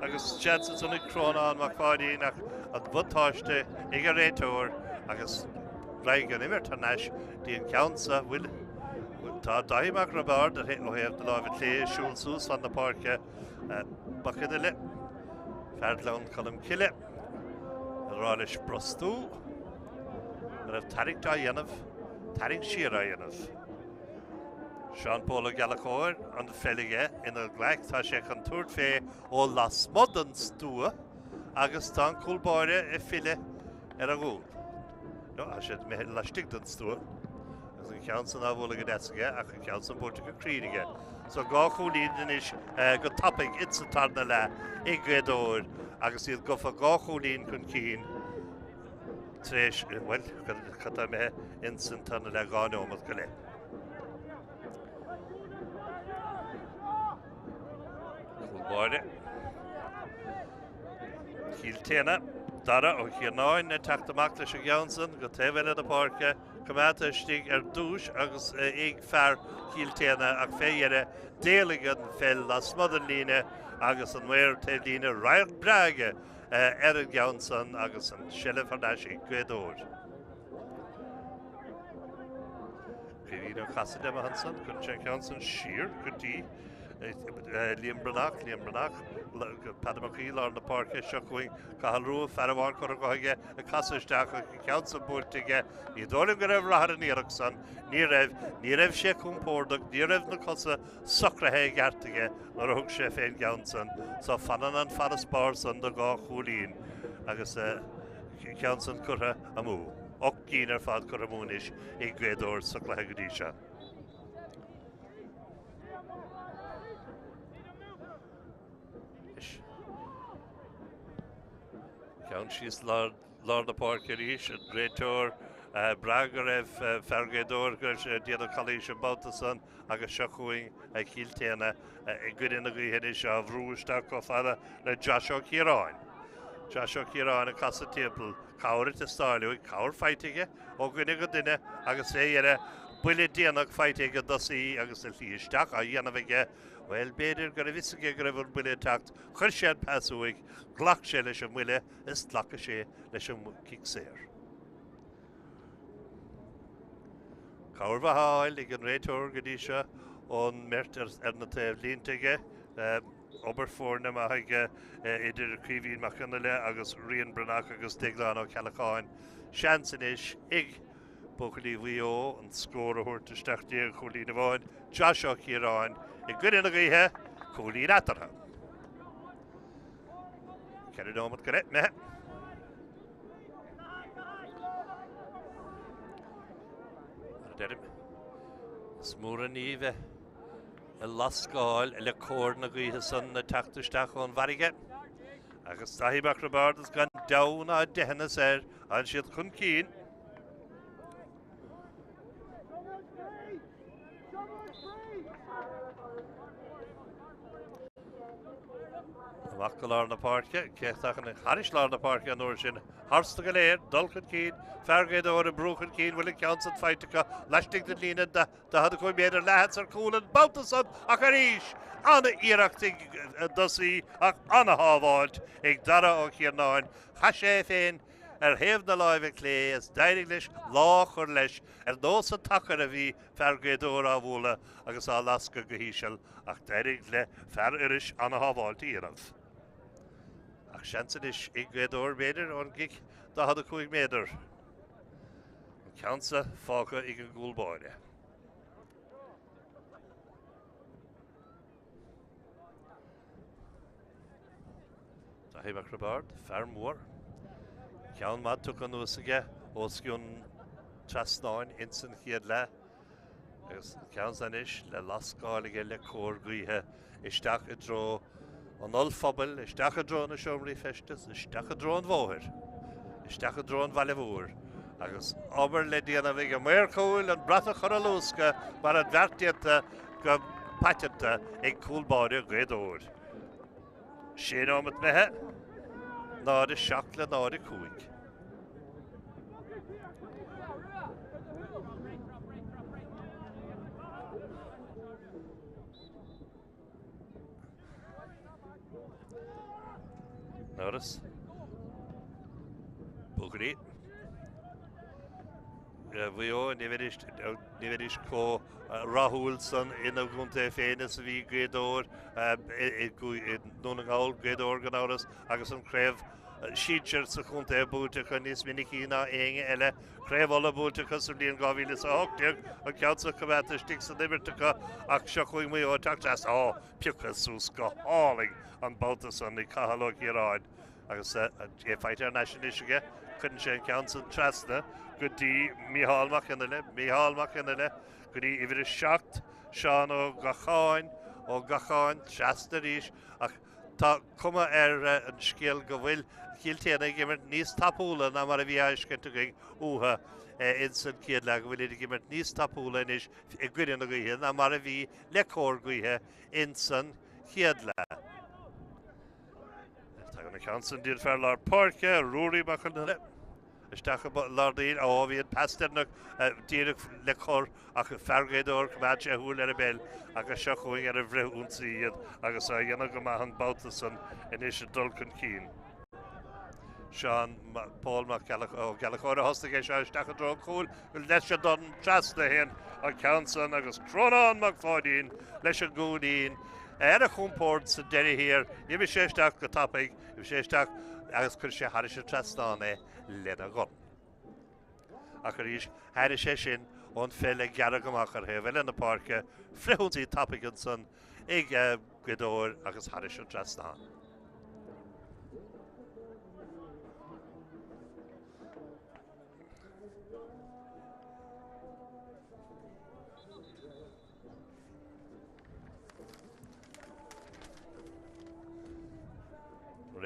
Speaker 1: agus seans ansan ag Crónán Mac Pháidín ach an bhuntáiste ag an réiteoir agus raghaidh an imirt thar n-ais dtí an ceann sa bhfuil tá Dáithí Mac Roibeaird ó thaobh na láimhe clé ag siúl suas fan na páirce Mac Fhionnaile, fear Ghleann Cholm Cille, ag rá leis brostú, go raibh tarraingt á dhéanamh, tarraingt siar á dhéanamh. Seán Pól Ó Gallchóir, an pheil aige ina ghlaic, tá sé chun tabhairt fé ó lasmuigh den stua agus tá an cúl báire ag filleadh ar a gcúl. No, tá sé imithe laistigh den stua agus an ceann san á bhualadh go deas aige ach an ceann san buailte go cruinn aige. So 2 chúilín anois go tapaidh ins an tarna leath ag Gaoth Dobhair agus iad gafa 2 chúilín chun cinn tar éis, bhuel, cad tá imithe ins an tarna leath, 2 neomat go leith. Cúl báire. Cill tSéadhna, Dara Ó Ciarnáin ag teacht amach leis an gceann san go taobh eile na páirce, coimeádta istigh ar dtús agus ag fear Chill tSéadhna ach fé dheireadh d'éalaigh an pheil lasmuigh den líne agus an maor taobh líne radharc breá aige ar an gceann san agus an seilbh thar n-ais ag Gaoth Dobhair. Caoimhín Ó Casaide amuigh ansan, cuireann sé an ceann san siar go dtí Liam Breathnach, Liam Breathnach, Peadar Mac Aoidh, lár na páirce, seo chugainn Cathal Rua, fear amháin curtha dhe aige, ag casadh isteach an ceann san buailte aige, ní dóigh liom go raibh rath ar an iarracht san, ní raibh, ní raibh sé compordach, ní raibh na cosa socraithe i gceart aige nuair a thug sé fén gceann san, so fanann an farasbarr san de dhá chúilín agus ceann san curtha amú. 8 gcinn ar fad curtha amú anois ag Gaoth Dobhair sa chluiche go dtí seo. Ceann síos lár na páirce arís, an réiteoir ag brath go raibh fear Ghaoth Dobhair go raibh sé ag déanamh calaois an babhta san agus seo chugainn Cill tSéadhna i gcoinne na gaoithe anois á bhrú isteach chomh fada le Josh Ó Ciaráin. Josh Ó Ciaráin ag casadh timpeall, cabhair ag teastáil uaidh, cabhair faighte aige ó dhuine go duine agus fé dheireadh buille déanach faighte ag an dtosaí agus a shlí isteach á dhéanamh aige. Bhuel, b'fhéidir go raibh fhios aige go raibh an buille ag teacht, chuir sé an pas uaidh, ghlac sé leis an mbuille is glacfaidh sé leis an gcic saor. Cabhair mhaith á fháil ag an réiteoir go dtí seo ón mbeirt ar na taobhlínte aige. Obair foirne maith aige idir Caoimhín Mac Fhionnaile agus Rian Breathnach agus Déaglán Ó Ceallacháin. Seans anois ag buachaillí Mhaigh Eo an scór a thabhairt isteach i ndiaidh chúilín amháin. Josh Ó Ciaráin i gcoinne na gaoithe, cúilín eatarthu. 4 nóiméad go leith imithe. Mar a deirim, is mór an ní bheith ag lascáil le cóir na gaoithe san ag teacht isteach ón bhfarraige. Agus Daithí Mac Roibeaird is gan deabhadh ná deitheanas air, tánn siad chun cinn. Amach go lár na páirce, cé a thagann thairis lár na páirce an uair sin? Tharstu go léir, dul chun cinn, fear Ghaoth Dobhair ag brú chun cinn, bhfuil an ceann san faighte acu laistigh den líne 45 méadar leathsheans ar chúl an babhta san ach arís an-iarracht ag an dtosaí ach an-shábháilt ag Dara Ó Ciarnáin. Chaith sé é féin ar thaobh na láimhe clé is d'éirigh leis lámh a chur leis ar nós an tsacair a bhí fear Ghaoth Dobhair á bhualadh agus á lascadh go híseal ach d'éirigh le fear Iorrais an-shábháilt a dhéanamh. Ach seans anois ag Gaoth Dobhair b'fhéidir ón gcic 45 méadar. An ceann seo fágtha ag an gcúl báire. Daithí Mac Roibeaird, fear mór. Ceann maith tugtha anuas aige os cionn trasnáin ins an chéad leath. Agus an ceann seo anois le lascáil aige le cóir gaoithe isteach i dtreo an ollphobail, isteach i dtreo na seomraí feistis, isteach i dtreo an bhóthair, isteach i dtreo an bhaile mhóir. Agus obair le déanamh ag an maor cúil an brat a chur a luascadh mar an bheart déanta go paiteanta ag cúl báire Ghaoth Dobhair. Sé nóimeat imithe, 0, 7 le 0, 5. Norris. Buachaillí. Mhaigh Eo, ní bheidís chomh rathúil san ina gcontae féin is a bhí Gaoth Dobhair i nDún na nGall, Gaoth Dobhair gan amhras, agus an chraobh sinsir sa chontae buaite acu níos minicí ná éinne eile. Craobh Uladh buaite acu sa bhliain 2018, an ceann seo coimeádta istigh san imirt acu ach seo chugainn Maigh Eo ag teacht trasna. Ó, pioctha suas go hálainn an babhta san ag Cathal Ó Ciaráin. Agus é faighte thar n-ais anois aige, cuireann sé an ceann san trasna go dtí Mícheál Mac Fhionnaile, Mícheál Mac Fhionnaile go dtí uimhir a 7, Seán Ó Gacháin, Ó Gacháin trasna arís ach tá cuma ar an scéal go bhfuil Cill tSéadhna ag imirt níos tapúla ná mar a bhí á fheiscint againn uathu ins an chéad leath, go bhfuilid ag imirt níos tapúla anois i gcoinne na gaoithe ná mar a bhí le cóir gaoithe ins an chéad leath. Tagann an ceann san dtí an fear lár páirce, Ruairí Mac Fhionnaile, isteach i lár daoil. Ó, bhí an pas deireanach díreach le cur ach fear Ghaoth Dobhair, choimeád sé a shúil ar an bpeil agus seo chugainn ar an bhfrith-ionsaí iad agus á dhéanamh go maith an babhta san anois ag dul chun cinn. Seán Paul Mac Ó Gallchóir a thosnaigh é seo isteach i dtreo an chúil leis an dorn trasna a théann an ceann san agus Crónán Mac Pháidín leis an gcúilín ar a chompord sa deireadh thiar. D'imigh sé isteach go tapaidh, d'imigh sé isteach agus chuir sé thairis an trasnán é lena dhorn. Ach arís, thairigh sé sin ón pheil a gearradh amach ar thaobh eile na páirce, frithionsaí tapaidh ansan ag Gaoth Dobhair agus thairis an trasnán.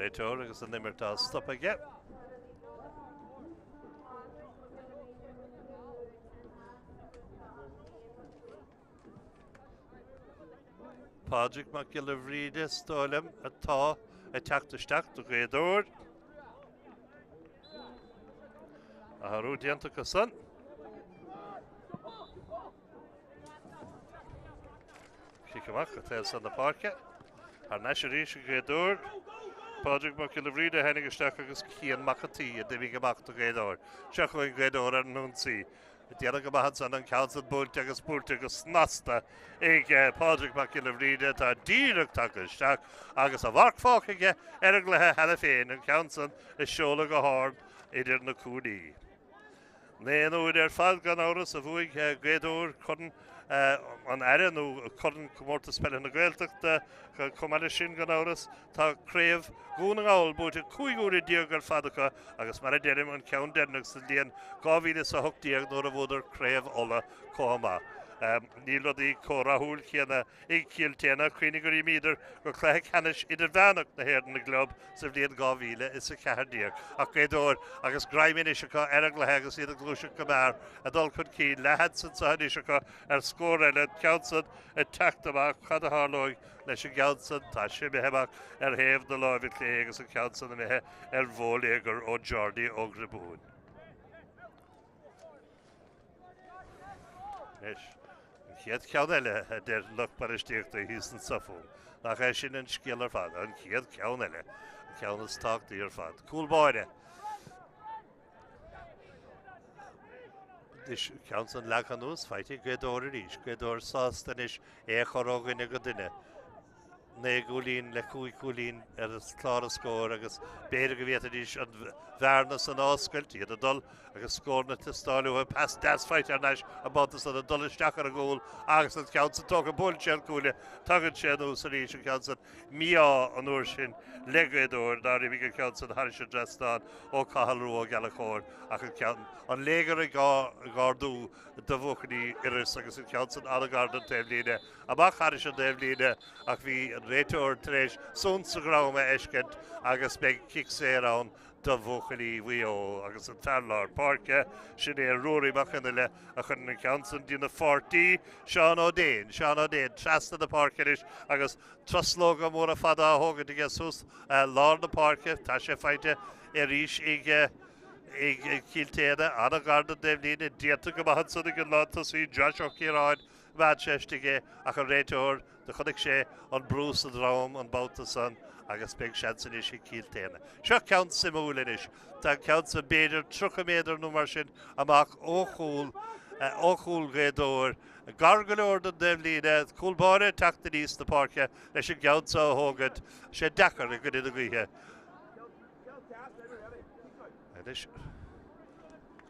Speaker 1: Réiteoir agus an imirt á stop aige. Pádraig Mac Giolla Bhríde, is dóigh liom, atá ag teacht isteach do Ghaoth Dobhair. Athrú déanta acu san. Cic amach go taobh san na páirce. Thar n-ais arís ag Gaoth Dobhair. Pádraig Mac Giolla Bhríde a tháinig isteach agus Cian Mac an tSaoi a d'imigh amach do Ghaoth Dobhair. Seo chugainn Gaoth Dobhair ar an ionsaí. Déanamh go maith ansan an ceann san buailte agus buailte go snasta ag Pádraig Mac Giolla Bhríde atá díreach tagtha isteach agus a mharc fágtha aige ar an gcluiche cheana féin, an ceann san a seoladh go hard idir na cuaillí. Naoi n-uaire ar fad gan amhras a bhuaigh Gaoth Dobhair Corn an Aire nó Corn Comórtas Peile na Gaeltachta. Chomh maith leis sin gan amhras tá Craobh Dhún na nGall buaite 15 uaire ar fad acu agus mar a deirim an ceann deireanach sa bhliain 2018 nuair a bhuadar Craobh Uladh chomh maith. Níl rudaí chomh rathúil céanna ag Cill tSéadhna, cuimhnigh gur imíodar go cluiche ceannais idirmheánach na hÉireann na gclub sa bhliain 2014. Ach Gaoth Dobhair agus greim anois acu ar an gcluiche agus iad ag gluaiseacht go mear, ag dul chun cinn, leathsheans anseo anois acu ar scór eile, an ceann san ag teacht amach, cad a tharlóidh leis an gceann san? Tá sé imithe amach ar thaobh na láimhe clé agus an ceann san imithe ar bhóiléagar ó Jordi Ó Griobúin. Anois, an chéad cheann eile, a deir lucht bainistíochta thíos anso fúm. Nach é sin an scéal ar fad, an chéad cheann eile, an ceann is tábhachtaí ar fad. Cúl báire. Anois, ceann san leagtha anuas, faighte ag Gaoth Dobhair arís. Gaoth Dobhair sásta anois é a chur ó dhuine go duine. 9 gcúilín le 5 chúilín ar chlár an scóir agus b'fhéidir go bhféadfaidís an bhearna san a oscailt, iad ag dul agus scóranna ag teastáil uathu. Pas deas faighte thar n-ais an babhta san ag dul isteach ar an gcúl agus an ceann san tógtha, buaileann sé an cuaille, tagann sé anuas arís an ceann san mí-ádh an uair sin le Gaoth Dobhair nár imigh an ceann san thairis an dtrasnán ó Cathal Rua Ó Gallchóir ach an ceann an léigear ag ardú do bhuachaillí Iorrais agus an ceann san an-ghar don taobhlíne. Amach thairis an dtaobhlíne ach bhí an réiteoir tar éis suan sa dhrom a fheiscint agus beidh cic saor ann do bhuachaillí Mhaigh Eo agus an fear lár páirce, sin é Ruairí Mac Fhionnaile a chuireann an ceann san dtína pháirtí, Seán Ó Déin. Seán Ó Déin trasna na páirce anois agus truslóga móra fada á thógaint aige suas lár na páirce. Tá sé faighte arís ag ag Cill tSéadhna. An-ghar don dtaobhlíne, déanta go maith ansan ag an lántosaí Josh Ó Ciaráin. Bheadh sé istigh é ach an réiteoir, do chonaic sé an brú sa dhrom an babhta san agus beidh seans anois ag Cill tSéadhna. Seo ceann suimiúil anois. Tá an ceann san b'fhéidir 30 méadar nó mar sin amach ó chúl, ó chúl Ghaoth Dobhair. Gar go leor don dtaobhlíne, cúl báire ag teacht aníos na páirce leis an gceann seo a thógaint. Sé deacair i gcoinne na gaoithe. Anois,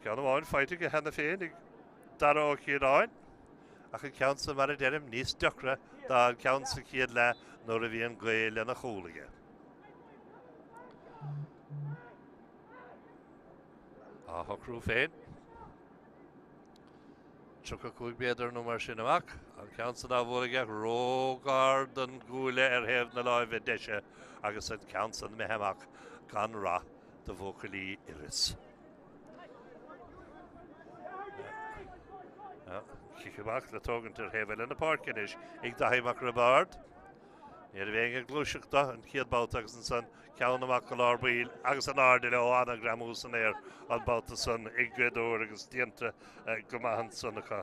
Speaker 1: ceann amháin faighte aige cheana féin ag Dara Ó Ciaráin, ach an ceann san, mar a deirim, níos deacra ná an ceann sa chéad leath nuair a bhí an ghaoth lena chúl aige. Á shocrú féin. 35 méadar nó mar sin amach, an ceann san á bhualadh aige róghar don gcuaille ar thaobh na láimhe deise agus an ceann san imithe amach gan rath do bhuachaillí Iorrais. Cic amach le tógaint ar thaobh eile na páirce anois ag Daithí Mac Roibeaird. Ní raibh éinne ag gluaiseacht dó an chéad babhta agus ansan ceann amach go lár baill agus in airde leo an-ghreamú san aer an babhta san ag Gaoth Dobhair agus déanta go maith ansan acu.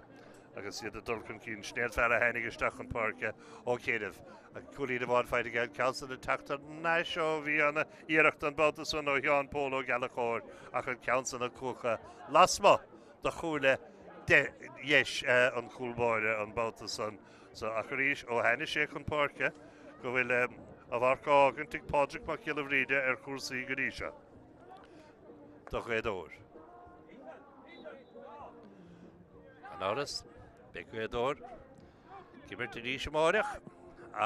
Speaker 1: Agus iad ag dul chun cinn, sin é an fear a tháinig isteach chun páirce ó chianaibh. An cúilín amháin faighte aige, an ceann san ag teacht thar n-ais ó bhí an iarracht an babhta san ó Sheán Pól Ó Gallchóir ach an ceann san ag cuachadh lasmuigh de chuaille dheis an chúl báire an babhta san. So ach arís ó tháinig sé chun páirce go bhfuil a mharc á fhágaint ag Pádraig Mac Giolla Bhríde ar chúrsaí go dtí seo do Ghaoth Dobhair. Gan amhras, beidh Gaoth Dobhair ag imirt arís amáireach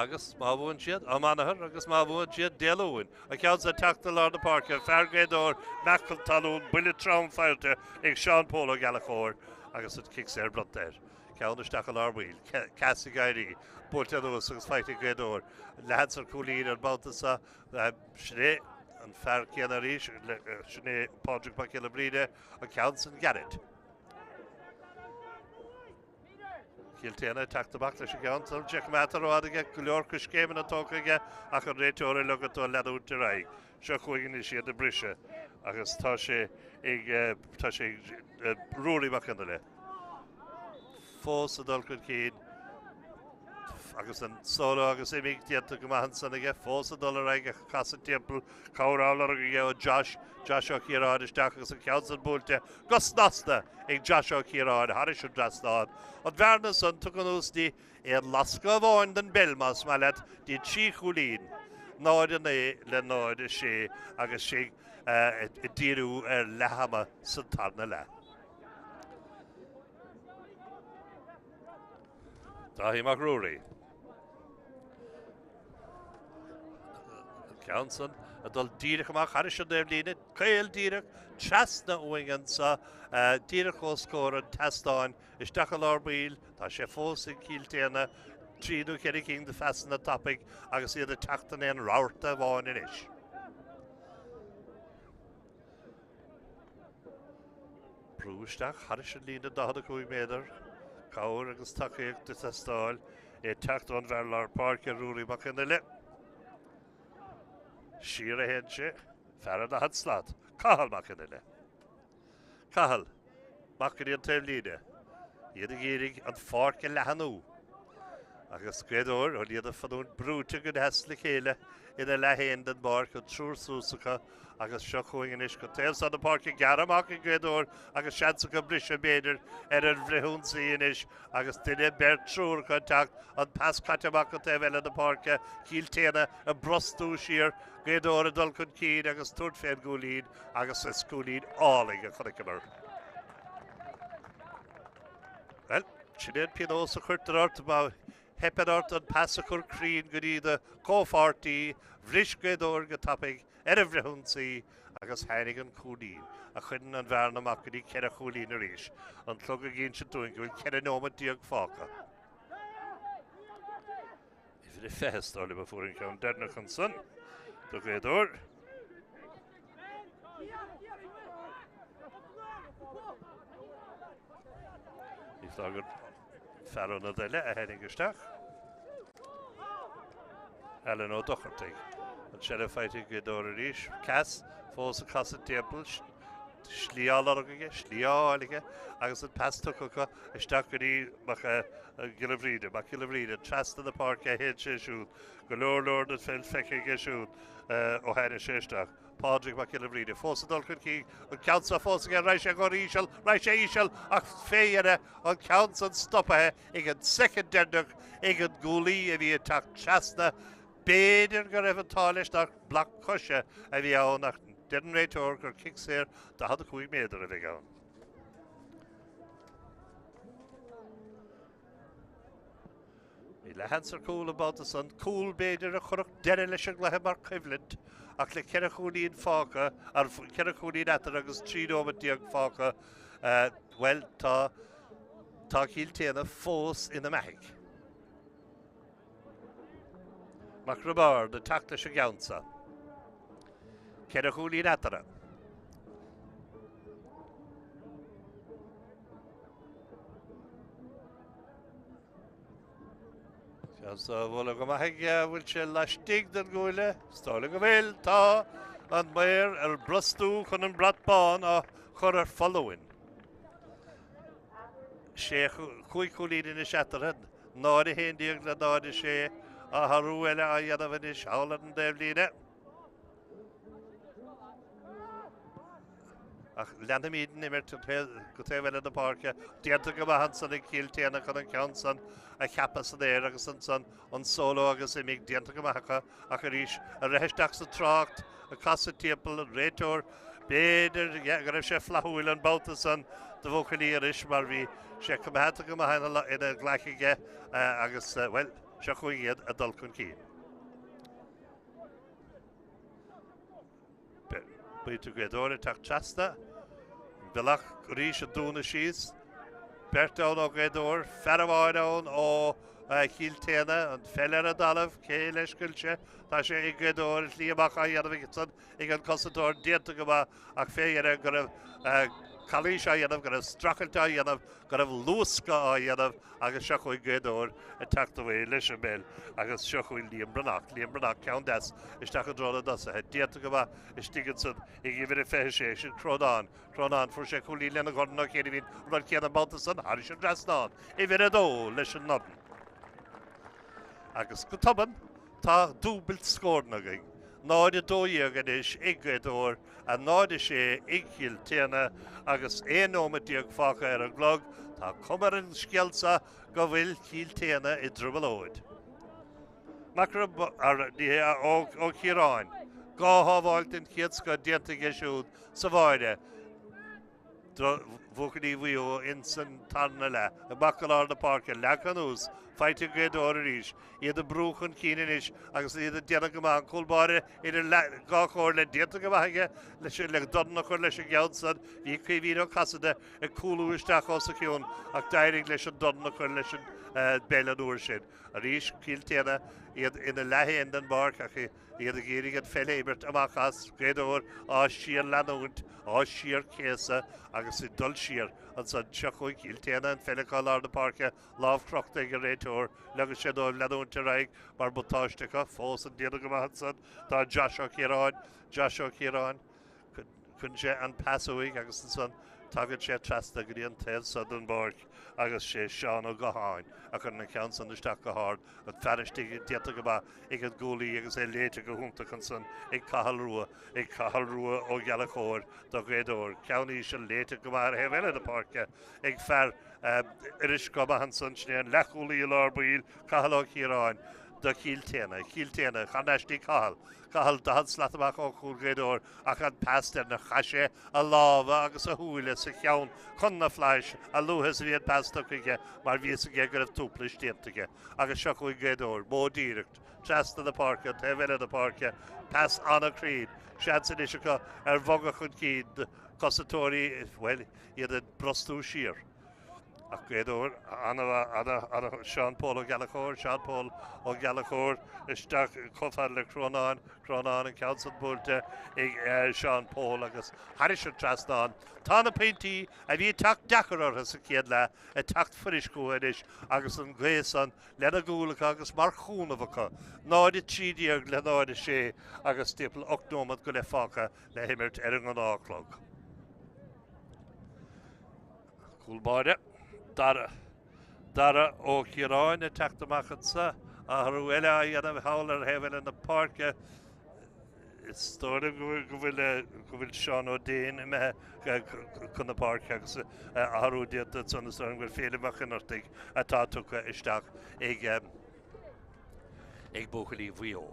Speaker 1: agus má bhuann siad, amanathar agus má bhuann siad Dé Luain. An ceann seo ag teacht i lár na páirce, fear Ghaoth Dobhair, imeacht chun talún, buille trom faighte ag Seán Pól Ó Gallchóir agus an cic saor bronnta air. Ceann isteach i lár baill, cás ag éirí, buailte anuas agus faighte ag Gaoth Dobhair. Leathsheans ar chúilín an babhta seo, sin é. An fear céanna arís, sin é Pádraig Mac Giolla Bhríde, an ceann san gairid. Cill Téana ag teacht amach leis an gceann san. Sé coimeádta rófhada aige, go leor coiscéimeanna tógtha aige ach an réiteoir ag ligean dó leanúint ar aghaidh. Seo chugainn anois iad ag briseadh agus tá sé ag tá sé ag Ruairí Mac Fhionnaile fós ag dul chun cinn agus an solo agus imigh déanta go maith ansan aige, fós ag dul ar aghaidh ag casadh timpeall, cabhair á lorg aige ó Josh, Josh Ó Ciaráin isteach agus an ceann san buailte go snasta ag Josh Ó Ciaráin thairis an dtrasnán. An bhearna san tugtha anuas dtí aon lascadh amháin den bpeil más maith leat, dtí 3 chúilín, 0-9 le 0-6 agus sinn ag díriú ar leath ama sa tarna leath. Dáithí Mac Ruairí. An ceann san ag dul díreach amach thairis an dtaobhlíne, caol díreach trasna uainn anso, díreach os comhair an tseastáin, isteach i lár baill, tá sé fós ag Cill Téana, trí nó cheithre cinn de phasanna tapaidh agus iad ag teacht in aon rabharta amháin anois. Brú isteach thairis an líne 45 méadar, cabhair agus tacaíocht ag teastáil, é ag teacht ón bhfear lár páirce, Ruairí Mac Fhionnaile. Siar a théann sé, fear an daichead slat, Cathal Mac Fhionnaile. Cathal, amach go dtí an taobhlíne. Iad ag iarraidh an pháirc a leathanú. Agus Gaoth Dobhair, bhuel, iad ag fanúint brúite go deas le chéile ina leath fhéin den bpáirc, an triúr suas acu agus seo chugainn anois go taobh seo na páirce, gearrtha amach ag Gaoth Dobhair agus seans acu briseadh, b'fhéidir, ar an bhfrithionsaí anois agus duine, beirt, triúr acu ag teacht, an pas caite amach go taobh eile na páirce, Cill Téana ag brostú siar, Gaoth Dobhair ag dul chun cinn agus tabhairt fén gcúilín agus is cúilín álainn a chonaiceamar. Bhuel, sin é an pionós a chuirtear ort má theipeann ort an pas a chur cruinn go dtí do chomhpháirtí, bhris Gaoth Dobhair go tapaidh ar an bhfrithionsaí agus tháinig an cúilín a chuireann an bhearna amach go dtí cheithre chúilín arís. An clog ag insint dúinn go bhfuil 14 nóiméad fágtha. Uimhir a 20 is dóigh liom a fuair an ceann deireanach ansan do Ghaoth Dobhair. Ní foláir gur fear ionaid eile a tháinig isteach. Alan Ó Dochartaigh. An tseilbh faighte ag Gaoth Dobhair arís. Cass fós ag casadh timpeall. Slí á lorg aige, slí á fháil aige agus an pas tugtha acu isteach go dtí Mac Giolla Bhríde. Mac Giolla Bhríde trasna na páirce a théann sé siúd. Go leor leor den pheil feicthe aige siúd ó tháinig sé isteach. Pádraig Mac Giolla Bhríde fós ag dul chun cinn, an ceann seo fós aige, raghaidh sé go híseal, raghaidh sé íseal ach fé dheireadh an ceann san stopaithe ag an soicind deireanach ag an gcúlaí a bhí ag teacht trasna. B'fhéidir go raibh an t-ádh leis nach bloc coise a bhí ann ach deir an réiteoir gur cic saor 45 méadar a bheidh ann. Bhí leathsheans ar chúl an babhta san, cúl b'fhéidir a chuirfeadh deireadh leis an gcluiche mar choimhlint ach le ceithre chúilín fágtha, ceithre chúilín eatarthu agus 13 nóiméad fágtha, bhuel, tá, tá Cill tSéadhna fós ina mbeathaidh. Mac Roibeaird ag teacht leis an gceann seo. Ceithre chúilín eatarthu. Ceann seo á bhualadh go maith aige, an bhfuil sé laistigh den gcuaille? Is dóigh liom go bhfuil. Tá an maor ag brostú chun an brat bán a chur ar foluain. Sé chúig chúilín anois eatarthu, 0-11 le 0-6. Athrú eile á dhéanamh anois thall ar an dtaobhlíne. Ach leanfaimid an imirt go taobh eile na páirce. Déanta go maith ansan ag Cill tSéadhna chun an ceann san a cheapadh san aer agus ansan an solo agus imigh déanta go maith acu ach arís ag rith isteach sa trácht, ag casadh timpeall, an réiteoir, b'fhéidir go raibh sé flaithiúil an babhta san do bhuachaillí Iorrais mar bhí sé coimeádta go maith ina ghlaic aige agus, bhuel, seo chugainn iad ag dul chun cinn. Muintir Ghaoth Dobhair ag teacht trasna. An bealach arís á dúnadh síos. Beirt ann ó Ghaoth Dobhair, fear amháin ann ó Chill tSéadhna, an pheil ar an dtalamh, cé leis go bhfuil sé? Tá sé ag Gaoth Dobhair, an slí amach á dhéanamh aige san ag an cosantóir, déanta go maith ach fé dheireadh go raibh calaois á dhéanamh, go raibh streachailt á dhéanamh, go raibh luascadh á dhéanamh agus seo chugainn Gaoth Dobhair ag teacht away leis an bpeil agus seo chugainn Liam Breathnach, Liam Breathnach, ceann deas isteach i dtreo na dtosaithe, déanta go maith istigh ansan ag uimhir a 26, sin Crónán, Crónán, fuair sé cúilín lena dhorn ó Chéilimín, an rud céanna an babhta san, thairis an dtrasnán, uimhir a dó leis an ndorn. Agus go tobann, Tá dúbailt scóranna againn, 0-12 anois ag Gaoth Dobhair, 0-6 ag Cill tSéadhna agus 11 nóiméad fágtha ar an gclog. Tá cuma ar an scéal seo go bhfuil Cill tSéadhna i dtrioblóid. Mac Ó Ciaráin, 2 shábháil den chéad scoth déanta aige siúd sa bháire. Do bhuachaillí Mhaigh Eo ins an tarna leath, amach go lár na páirce, leagtha anuas, faighte ag Gaoth Dobhair arís, iad ag brú chun cinn anois agus iad ag déanamh go maith, an cúl báire idir dhá chomhairle déanta go maith aige leis le dorn a chur leis an gceann san. Bhí Caoimhín Ó Casaide ag cúlú isteach os a chionn ach d'éirigh leis an dorn a chur leis an bpeil an uair sin. Arís Cill tSéadhna, iad ina leath féin den bpáirc ach Iad ag iarraidh an pheil a imirt amach as, Gaoth Dobhair á síorleanúint, á síorchéasadh agus ag dul siar ansan. Seo chugainn Cill tSéadhna, an pheil acu i lár na páirce, lámh crochta ag an réiteoir. Leogann sé dóibh leanúint ar aghaidh mar buntáiste acu. Fós ag déanamh go maith ansan tá Josh Ó Ciaráin, Josh Ó Ciaráin. Cuireann sé an pas uaidh agus ansan tagann sé trasna go dtí an taobh so den bpáirc agus sé Seán Ó Gutháin a chuireann an ceann san isteach go hard, an fear istigh déanta go maith ag an gcúlaí agus é léite go hiontach ansan ag Cathal Rua, ag Cathal Rua Ó Gallchóir do Ghaoth Dobhair. Ceann íseal léite go maith ar thaobh eile na páirce ag fear Iorrais go maith ansan, sin é an leathchúlaí i lár baill, Cathal Ó Ciaráin do Chill tSéadhna. Cill tSéadhna, thar n-ais dtí Cathal. Cathal 40 slat amach ó chúl Ghaoth Dobhair ach an pas deireanach, chaith sé a lámha agus a shúile is a cheann chun na flaithis a luaithe is a bhí an pas tugtha aige mar bhí fhios aige go raibh tuaiplis déanta aige. Agus seo chugainn Gaoth Dobhair, modh díreach, trasna na páirce, an taobh eile na páirce, pas an-chruinn, seans anois acu ar bhogadh chun cinn, cosantóirí, bhuel, iad ag brostú siar. Ach Gaoth Dobhair, ana-mhaith, Seán Pól Ó Gallchóir, Seán Pól Ó Gallchóir isteach chomh fada le Crónán, Crónán an ceann san buailte ag Seán Pól agus thairis an trasnán. Tá na pointí a bhí ag teacht deacair orthu sa chéad leath ag teacht fuirist chucu anois agus an ghaoth san lena gcúl acu agus mar chúnamh acu. 0-13 le 0-6 agus timpeall 8 nóiméad go leith fágtha le himirt ar an ngnáthchlog. Cúl báire, Dara. Dara Ó Ciaráin ag teacht amach anso. Athrú eile á dhéanamh thall ar thaobh eile na páirce. Is dóigh liom go bhfuil go bhfuil Seán Ó Déin imithe chun na páirce agus athrú déanta ansan. Is dóigh liom go bhfuil Féilim Mac Fhionnachtaigh atá tugtha isteach ag ag buachaillí Mhaigh Eo.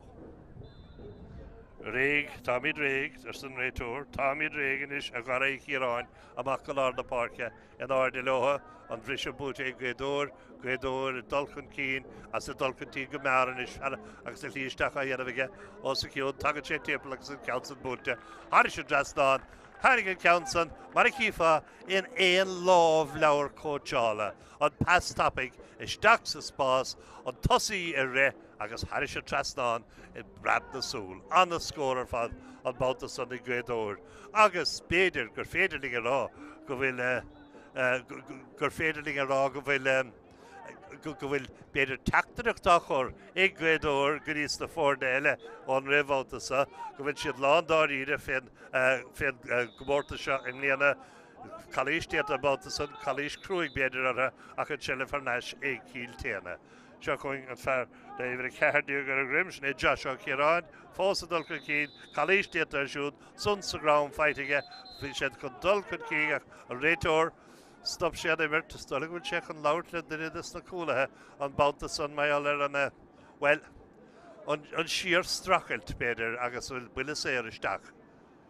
Speaker 1: Réidh, táimid réidh, arsa an réiteoir, táimid réidh anois a Dhara Uí Chiaráin amach go lár na páirce in airde leo, an bhriseadh buaite ag Gaoth Dobhair, Gaoth Dobhair ag dul chun cinn as ag dul chun cinn go mear anois agus a shlí isteach á dhéanamh aige os a chionn, tagann sé timpeall agus an ceann san buailte thairis an dtrasnán. Tháinig an ceann san, mar a chífeá, in aon lámhleabhar cóitseála. An pas tapaidh isteach sa spás, an tosaí ag rith agus thairis an trasnán i bpreab na súl. Ana-scór ar fad an babhta san ag Gaoth Dobhair agus b'fhéidir gur féidir linn a rá go bhfuil gur féidir linn a rá go bhfuil go bhfuil b'fhéidir teachtaireacht á chur ag Gaoth Dobhair go dtí sna foirne eile ón réamhbhabhta seo go bhfuil siad lán dáiríre fén fén gcomórtas seo i mbliana. Calaois déanta an babhta san, calaois cruaidh b'fhéidir orthu ach an tseilbh thar n-ais ag Cill tSéadhna. Seo chugainn an fear le uimhir 14 ar a dhroim, sin é Josh Ó Ciaráin, fós ag dul chun cinn, calaois déanta air siúd, san sa gcrann faighte aige, bhí siad chun dul chun cinn ach an réiteoir, stop sé an imirt, is dóigh liom go bhfuil sé chun labhairt le duine des na cúlaithe an babhta san mar gheall ar an, bhuel, an síor-streachailt b'fhéidir agus an buille saor isteach.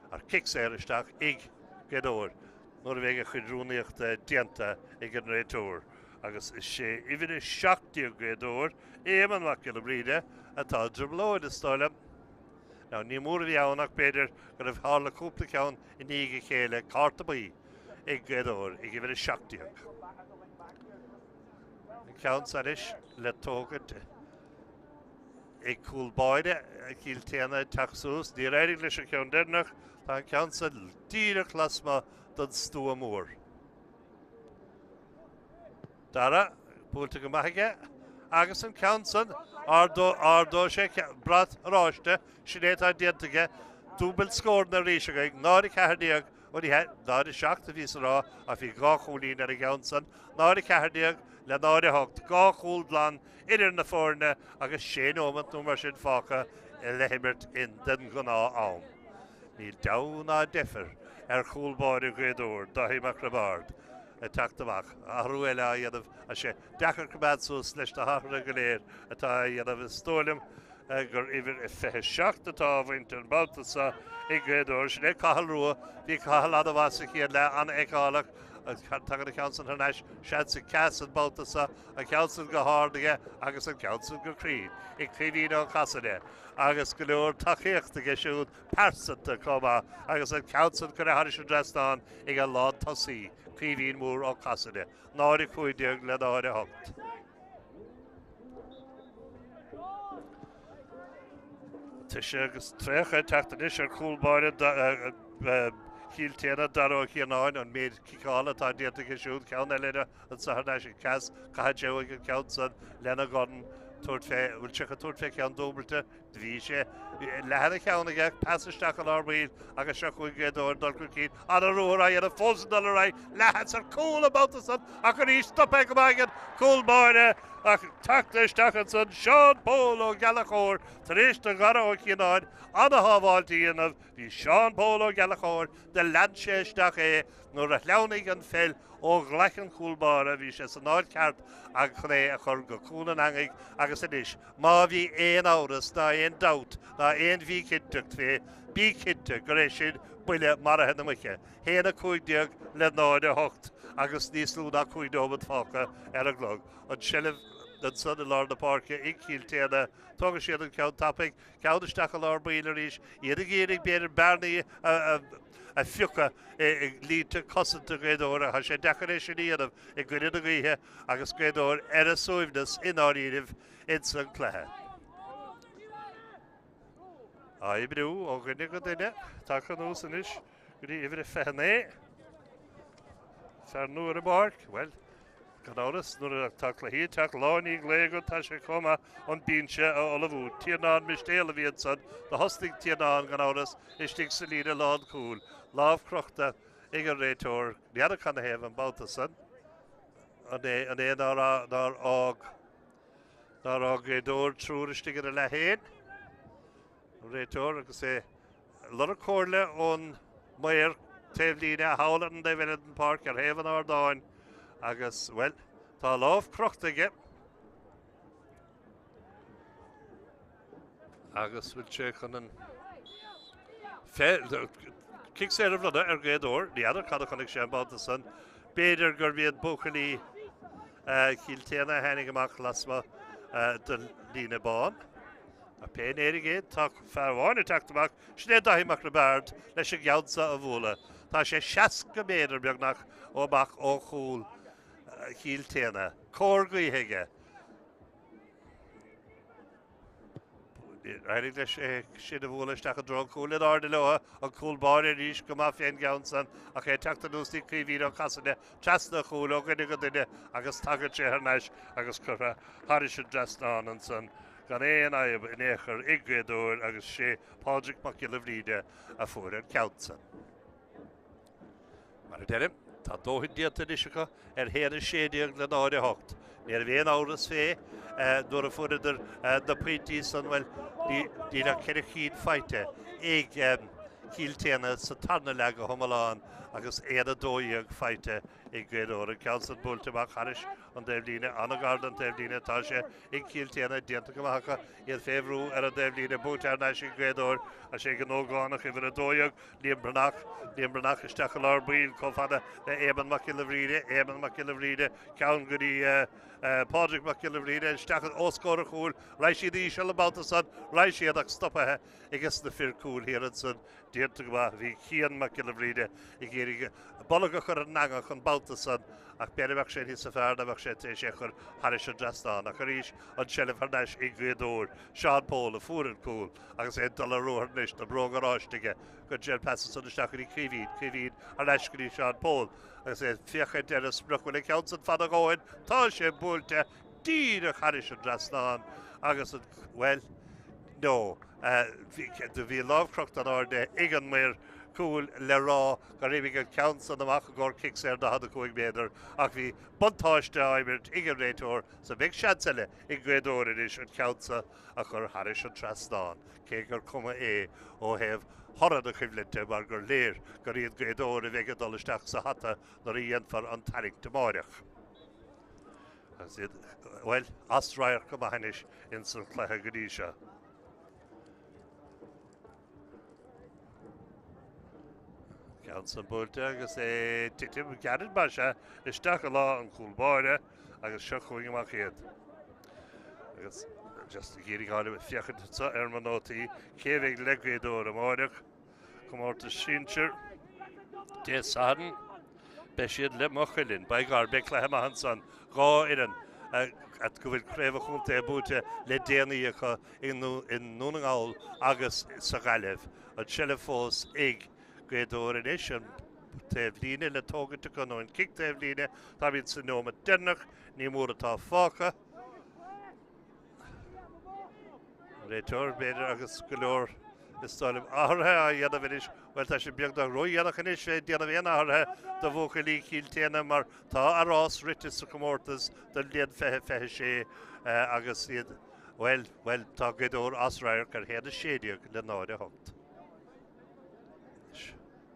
Speaker 1: Ar cic saor isteach ag Gaoth Dobhair nuair a bheidh a chuid rúnaíochta déanta ag an réiteoir agus is é uimhir 17 Gaoth Dobhair, Éamonn Mac Giolla Bhríde, atá i dtrioblóid, is dóigh liom. Now, ní mór a bhí ann ach b'fhéidir go raibh tharla cúpla ceann i ndiaidh a chéile, cárta buí ag Gaoth Dobhair ag uimhir 17. Ceann san anois le tógaint ag cúl báire Chill tSéadhna ag teacht suas. Níor éirigh leis an cheann deireanach. Tá an ceann san díreach lasmuigh den stua mór. Dara, buailte go maith aige agus an ceann san, ardóidh sé brat oráiste, sin é atá déanta aige, dúbailt scóranna arís againn, 0-14, ó ní hea, 0-7 a bhíos a rá ach bhí 2 chúilín ar an gceann san, 0-14 le 0-8, 2 chúl glan idir na foirne agus 6 nóimeant nó mar sin fágtha le himirt den ghnáth-am. Níl deabhadh ná deifir ar chúl báire Ghaoth Dobhair, Dáithí Mac Roibeaird, ag teacht amach. Athrú eile á dhéanamh. Tá sé deacair coimeád suas leis na hathruithe go léir atá á dhéanamh. Is dóigh liom gur uimhir a 27 atá á bhaint an babhta seo ag Gaoth Dobhair. Sin é Cathal Rua. Bhí Cathal an-mhaith sa chéad leath, an-fheiceálach. Tagann an ceann san thar n-ais. Seans ag Cass an babhta seo. An ceann san go hard aige agus an ceann san go cruinn ag Caoimhín Ó Casaide. Agus go leor tacaíochta aige siúd pearsanta chomh maith agus an ceann san curtha thairis an dtrasnán ag an lántosaí, Caoimhín Mór Ó Casaide, 0-15 le 0-8. Toise agus 30 ag teacht anois ar chúl báire Chill tSéadhna, Dara Ó Cianáin, an méid ciceála atá déanta aige siúd, ceann eile anso thar n-ais ag Cass, caithfidh sé uaidh an ceann san lena dhorn tabhairt fé, bhfuil sé chun tabhairt fé cheann dúbailte? Bhí sé leathan a cheann aige, pas isteach i lár baill agus seo chugainn Gaoth Dobhair ag dul chun cinn. An-ruathar á dhéanamh fós ag dul ar aghaidh, leathsheans ar chúl an babhta san ach arís stoptha go maith ag an gcúl báire ach teacht isteach ansan Seán Pól Ó Gallchóir tar éis do Dhara Ó Cianáin ana-shábháilt a dhéanamh. Bhí Seán Pól Ó Gallchóir, do lean sé isteach é nuair a shleamhnaigh an pheil ó ghlaic an chúl báire, bhí sé san áit cheart chun é a chur go cúl an eangaigh agus anois má bhí aon amhras ná aon dabht ná aon mhíchinnteacht fé, bí cinnte gur é sin buille maraithe na muice. 1-15 le 0-8 agus níos lú ná 5 nóiméad fágtha ar an gclog. An tseilbh ansan i lár na páirce ag Cill tSéadhna. Tógfaidh siad an ceann tapaidh. Ceann isteach i lár baill arís. Iad ag iarraidh b'fhéidir bearnaí a phiocadh i línte cosanta Ghaoth Dobhair. Tá sé deacair é sin a dhéanamh i gcoinne na gaoithe agus Gaoth Dobhair ar a suaimhneas i ndáiríribh ins an cluiche. Á oibriú ó dhuine go duine. Tagtha anuas anois go dtí uimhir a 29. Fear nua ar an bpáirc. Bhuel, Gan amhras, nuair atá cluichí ag teacht lá i ndiaidh lae agat, tá sé chomh maith an binse a ullmhú. Tiarnán Mistéal a bhí ansan. Do thosnaigh Tiarnán, gan amhras, istigh sa líne lánchúil. Lámh crochta ag an réiteoir. N'fheadar canathaobh an babhta san. An é, an é nár, nár fhág, nár fhág Gaoth Dobhair triúr istigh ina leath féin? An réiteoir agus é ag lorg comhairle ón maor taobhlíne thall ar an dtaobh eile den pháirc ar thaobh an ardáin agus, bhuel, tá a lámh crochta aige agus bhfuil sé chun an cic saor a bhronnadh ar Ghaoth Dobhair. Ní fheadar cad a chonaic sé an babhta san. B'fhéidir gurb iad buachaillí Chill tSéadhna a tháinig amach lasmuigh den líne bán. Ach pé ní é, tá fear amháin ag teacht amach, sin é Dáithí Mac Roibeaird, leis an gceann seo a bhualadh. Tá sé 60 méadar beagnach ó amach ó chúl Chill tSéadhna. Cóir gaoithe aige. D'éirigh leis é sin a bhualadh isteach i dtreo an chúil in airde leo, an cúl báire arís go maith fén gceann san ach é ag teacht anuas dtí Caoimhín Ó Casaide trasna an chúil ó dhuine go duine agus tagann sé thar n-ais agus curtha thairis an dtrasnán ansan gan aon fhadhb in aon chor ag Gaoth Dobhair agus sé Pádraig Mac Giolla Bhríde a fuair an ceann san. Mar a deirim, tá dóthain déanta anois acu ar 1-16 le 0-8. Ní raibh aon amhras fé nuair a fuaireadar na pointí san, bhuel, níl ach ceithre chinn faighte ag Cill tSéadhna sa tarna leath go hiomlán agus 1-12 faighte ag Gaoth Dobhair. An ceann san buailte amach thairis an dtaobhlíne, an-ghar don taobhlíne atá sé ag Cill tSéadhna, déanta go maith acu, iad fé bhrú ar an dtaobhlíne, buailte thar n-ais ag Gaoth Dobhair, tá sé ag an ógánach uimhir 12, Liam Breathnach, Liam Breathnach isteach i lár baill chomh fada le Éamonn Mac Giolla Bhríde, Éamonn Mac Giolla Bhríde, ceann go dtí Pádraig Mac Giolla Bhríde, isteach os comhair an chúil, raghaidh siad íseal an babhta san, raghaidh siad ach stopaithe ages na fir cúil thiar ansan, déanta go maith, bhí Cian Mac Giolla Bhríde ag iarraidh bolg a chur ar an eangach an babhta san Ach b'fhéidir bheadh sé níosa fearr dá mbeadh sé tar éis é a chur thairis an dtrasnán. Ach arís, an tseilbh thar n-ais ag Gaoth Dobhair. Seán Pól a fuair an cúl agus é ag dul ar ruathar anois, na bróga oráiste aige. Cuireann sé an pas ansan isteach go dtí Caoimhín. Caoimhín thar n-ais go dtí Seán Pól agus é ag féachaint ar an sprioc. Bhfuil an ceann san fada a dhóthain? Tá sé buailte díreach thairis an dtrasnán agus an, bhuel, no, do bhí lámh crochta in airde ag an maor cúil le rá gur imigh an ceann san amach i gcomhair cic saor 45 méadar ach bhí buntáiste á imirt ag an réiteoir so beidh seans eile ag Gaoth Dobhair anois an ceann seo a chur thairis an trasnán cé gur cuma é ó thaobh thoradh na coimhlinte mar gur léir gur iad Gaoth Dobhair a bheidh ag dul isteach sa hata nuair a dhéanfar an tarraingt amáireach. Agus iad, bhuel, as radharc go maith anois ins an chluiche go dtí seo. Ceann san buailte agus é ag titim gairid mar sea isteach i lámha an chúl báire agus seo chugainn amach iad. Agus just ag iarraidh fháil féachaint anseo ar mo nótaí cé a bheidh le Gaoth Dobhair amáireach. Comórtas Sinsir Dé Sathairn. Beidh siad le Maigh Cuilinn. By gar, beidh cluiche maith ansan. 2 fhoireann go bhfuil craobh an chontae buaite le déanaí acu i nDún na nGall agus sa Ghaillimh. An tseilbh fós ag Gaoth Dobhair anois, an taobh líne le tógaint acu nó an cic taobh líne. Táimid sa neomat deireanach, ní mór atá fágtha. Réiteoir, b'fhéidir, agus go leor is dóigh liom athruithe á dhéanamh anois. Bhuel, tá sé beagnach ródhéanach anois bheith ag déanamh aon athruithe do bhuachaillí Chill tSéadhna mar tá a rás rite sa chomórtas don bhliain 2026 agus iad, bhuel, bhuel, tá Gaoth Dobhair as radharc ar 1-16 le 0-8. Anois,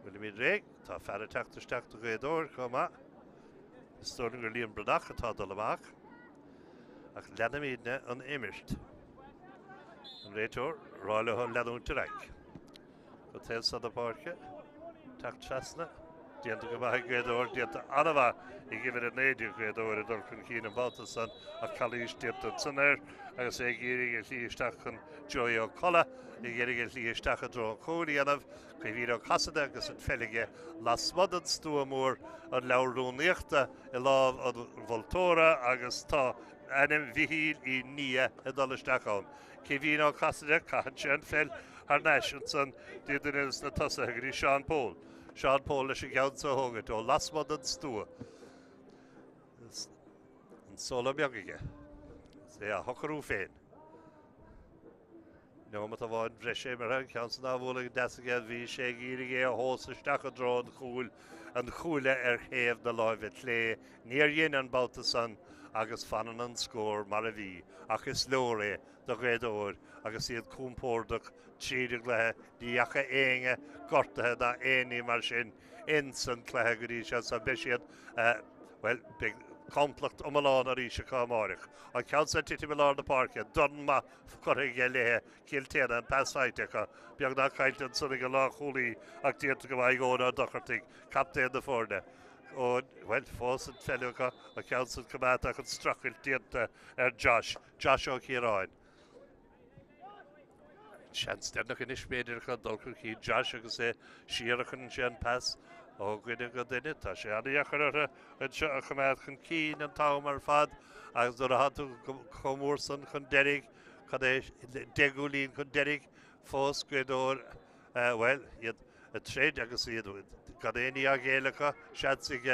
Speaker 1: bhfuilimid réidh? Tá fear ag teacht isteach do Ghaoth Dobhair chomh maith. Is dóigh liom gur Liam Breathnach atá ag dul amach. Ach leanfaimidne an imirt. An réiteoir, rá leo leanúint ar aghaidh. Go taobh seo na páirce. Teacht trasna. Déanta go maith ag Gaoth Dobhair, déanta an-mhaith ag uimhir 19 Ghaoth Dobhair ag dul chun cinn an babhta san ach calaois déanta ansan air agus é ag iarraidh a shlí isteach chun Joey Ó Colla, ag iarraidh a shlí isteach i dtreo an chúil a dhéanamh. Caoimhín Ó Casaide agus an pheil aige lasmuigh den stua mór, an leabhar rúnaíochta i lámh an mholtóra agus tá ainm Mhichíl Uí Nia ag dul isteach ann. Caoimhín Ó Casaide, caitheann sé an pheil thar n-ais ansan dtí duine de na tosaithe, go dtí Seán Pól. Seán Pól leis an gceann so a thógaint ó lasmuigh den stua. An solo beag aige. Is é á shocrú féin. Neomat amháin breise imeartha, an ceann san á bhualadh go deas aige, bhí sé ag iarraidh é a thomhas isteach i dtreo an chúil, an chuaille ar thaobh na láimhe clé. Níor dhein an babhta san agus fanann an scór mar a bhí, ach is leor é do Ghaoth Dobhair agus iad compordach tríd an gcluiche. Ní dheacha éinne gortaithe ná aon ní mar sin ins an cluiche go dtí seo so beidh siad, bhuel, beidh complacht iomlán arís acu amáireach. An ceann san ag titim i lár na páirce, dorn maith curtha aige léithe, Cill tSéadhna, an pas faighte acu. Beagnach caillte ansan ag an lánchúlaí ach déanta go maith ag Eoin Ó Dochartaigh, captaen na foirne. Eoin, bhuel, fós an pheil acu, an ceann san coimeádta ach an streachailt déanta ar Josh, Josh Ó Ciaráin. Seans deireanach anois b'fhéidir acu dul chun cinn Josh agus é siar a chuireann sé an pas ó dhuine go duine. Tá sé an-dheacair orthu anseo a choimeád chun cinn an t-am ar fad agus nuair atá tú chomh mór san chun deiridh, cad é, 10 gcúilín chun deiridh fós, Gaoth Dobhair, bhuel, iad ag troid agus iad gan aon ní á ghéilleadh acu, seans ag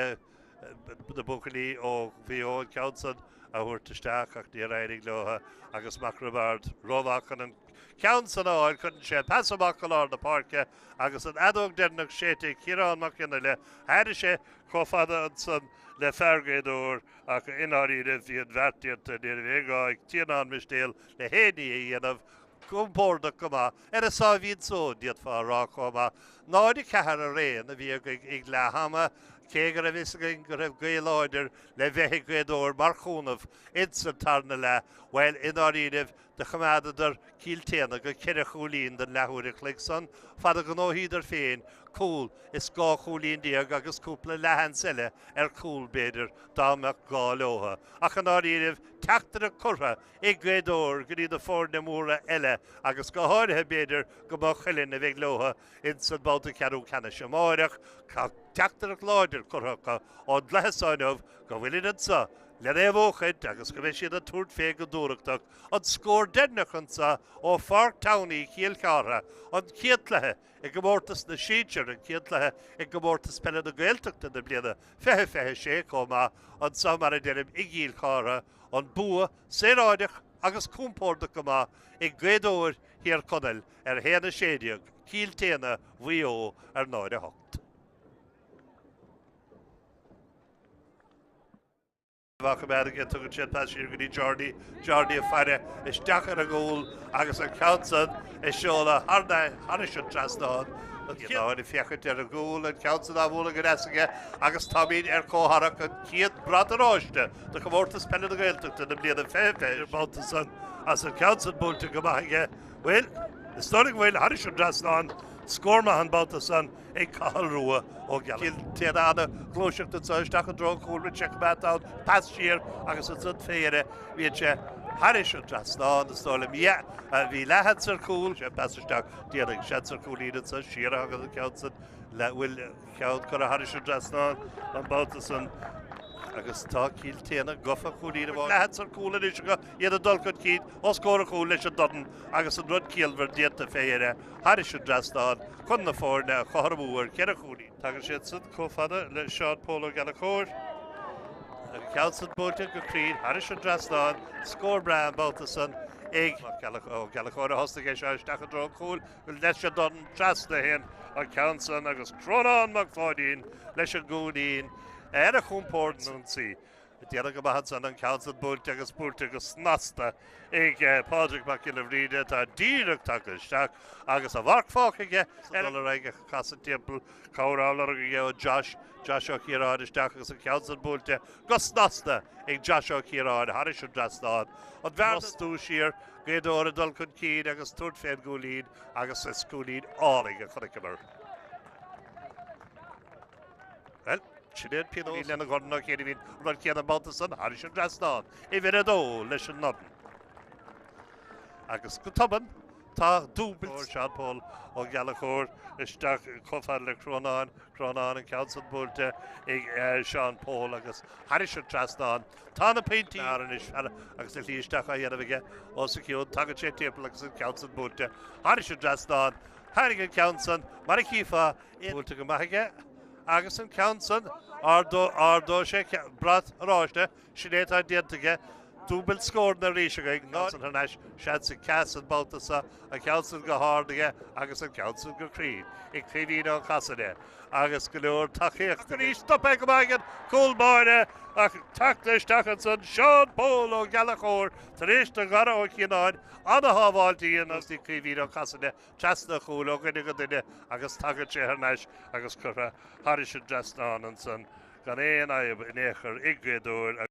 Speaker 1: na buachaillí ó Mhaigh Eo an ceann san a thabhairt isteach ach níor éirigh leo agus Mac Roibeaird rómhaith chun an ceann san a fháil, cuireann sé an pas amach go lár na páirce agus an fheadóg deireanach séidte ag Ciarán Mac Fhionnaile, tháinig sé chomh fada ansan le fear Ghaoth Dobhair ach i ndáiríre bhí an bheart déanta, ní raibh aon ghá ag Tiarnán Mistéal le haon ní a dhéanamh, compordach go maith, ar a sáimhín só, d'fhéadfá a rá chomh maith. 0-4 araon a bhí againn ag leath ama, cé go raibh fhios againn go raibh gaoth láidir le bheith ag Gaoth Dobhair mar chúnamh ins an tarna leath, bhuel, i ndáiríribh, Do choimeádadar Cill tSéadhna go ceithre chúilín don leathuair a chloig san, fad a ghnóthaíodar féin cúl is 12 chúilín agus cúpla leathsheans eile ar chúl, b'fhéidir, dá mbeadh gá leothu. Ach i ndáiríribh, teachtaireacht curtha ag Gaoth Dobhair go dtí na foirne móra eile agus go háirithe, b'fhéidir, go Maigh Cuilinn a bheidh leothu ins an mbabhta ceathrú ceannais amáireach. teachtaireacht láidir curtha acu ón gcluiche so inniu go bhfuilid anso len é a bhuachaint agus go mbeidh siad ag tabhairt fé go dúthrachtach. An scór deireanach anso ó Pháirc Towney Chill Chartha, an chéad chluiche i gcomórtas na sinsear, an chéad chluiche i gcomórtas peile na Gaeltachta na bliana 2026 chomh maith, anso mar a deirim i gCill Chartha, an bua saoráideach agus compordach go maith ag Gaoth Dobhair Thír Chonaill ar 1-16, Cill tSéadhna Mhaigh Eo ar 0-8. Á choimeád aige, tugann sé an pas siar go dtí Jordi, Jordi ag faire isteach ar an gcúl agus an ceann san ag seoladh thairis an trasnán. An chéad ag féachaint ar an gcúl, an ceann san á bhualadh go deas aige agus táimid ar comhtharrac an chéad brat oráiste do chomórtas peile na Gaeltachta na bliana 2020. An babhta san as an ceann san buailte go maith aige. Bhuel, is dóigh go bhfuil thairis an dtrasnán, scór maith an babhta san. ag Cathal Rua Ó Gealacháin. Cill tSéadhna an-ghluaiseacht anseo isteach i dtreo an chúil, rinne sé coimeád ann, pas siar agus ansan fé dheireadh bíonn sé thairis an trasnán, is dóigh liom. Yeah, bhí leathsheans ar chúl, sé pas isteach, déanfaidh seans ar chúilín anseo, siar a thagann an ceann san, le bhfuil ceann curtha thairis an trasnán an babhta san agus tá Cill tSéadhna gafa chúilín amháin. Leathsheans ar chúl anois acu, iad ag dul chun cinn os comhair an chúil leis an dorn agus an rud ciallmhar déanta fé dheireadh. Thairis an dtrasnán chun na foirne a chothromú ar cheithre chúilín. Tagann siad san chomh fada le Seán Pól Ó Gallchóir. An ceann san buailte go cruinn thairis an dtrasnán. Scór breá an babhta san ag Ó Gallchóir a thosnaigh é seo isteach i dtreo an chúil leis an dorn trasna a théann an ceann san agus Crónán Mac Pháidín leis an gcúilín ar a chompord an ionsaí. Déanamh go maith ansan, an ceann san buailte agus buailte go snasta ag Pádraig Mac Giolla Bhríde atá díreach tagtha isteach agus a mharc fágtha aige ar dul ar aghaidh ag casadh timpeall, cabhair á lorg aige ó Josh, Josh Ó Ciaráin isteach agus an ceann san buailte go snasta ag Josh Ó Ciaráin thairis an dtrasnán. An bhearna ag brostú siar, Gaoth Dobhair ag dul chun cinn agus tabhairt fén gcúilín agus is cúilín álainn a chonaiceamar. Bhuel, sin é an pionós lena dhorn ó chéile bhíonn an rud céanna an babhta san thairis an dtrasnán, uimhir 2 leis an ndorn. Agus go tobann, tá dúbailt. Seán Pól Ó Gallchóir isteach chomh fada le Crónán, Crónán an ceann san buailte ag Seán Pól agus thairis an trasnán. Tá na pointí anois agus a shlí isteach á dhéanamh aige os a chionn. Tagann sé timpeall agus an ceann san buailte thairis an dtrasnán. Tháinig an ceann san, mar a chífeá, Buailte go maith aige agus an ceann san, ardóidh sé brat oráiste, sin é atá déanta aige, dúbailt scóranna arís againn, ná san thar n-ais, seans ag Cass an babhta seo, an ceann san go hard aige agus an ceann san go cruinn ag Caoimhín Ó Casaide agus go leor tacaíochta arís, stoptha go maith ag an gcúl báire ach teacht isteach ansan Seán Pól Ó Gallchóir tar éis do Dhara Ó Cianáin ana-shábháilt a dhéanamh ag Caoimhín Ó Casaide Trasna an chúil ó dhuine go duine agus tagann sé thar n-ais agus curtha thairis an dtrasnán ansan gan aon fhadhb in aon chor ag Gaoth Dobhair.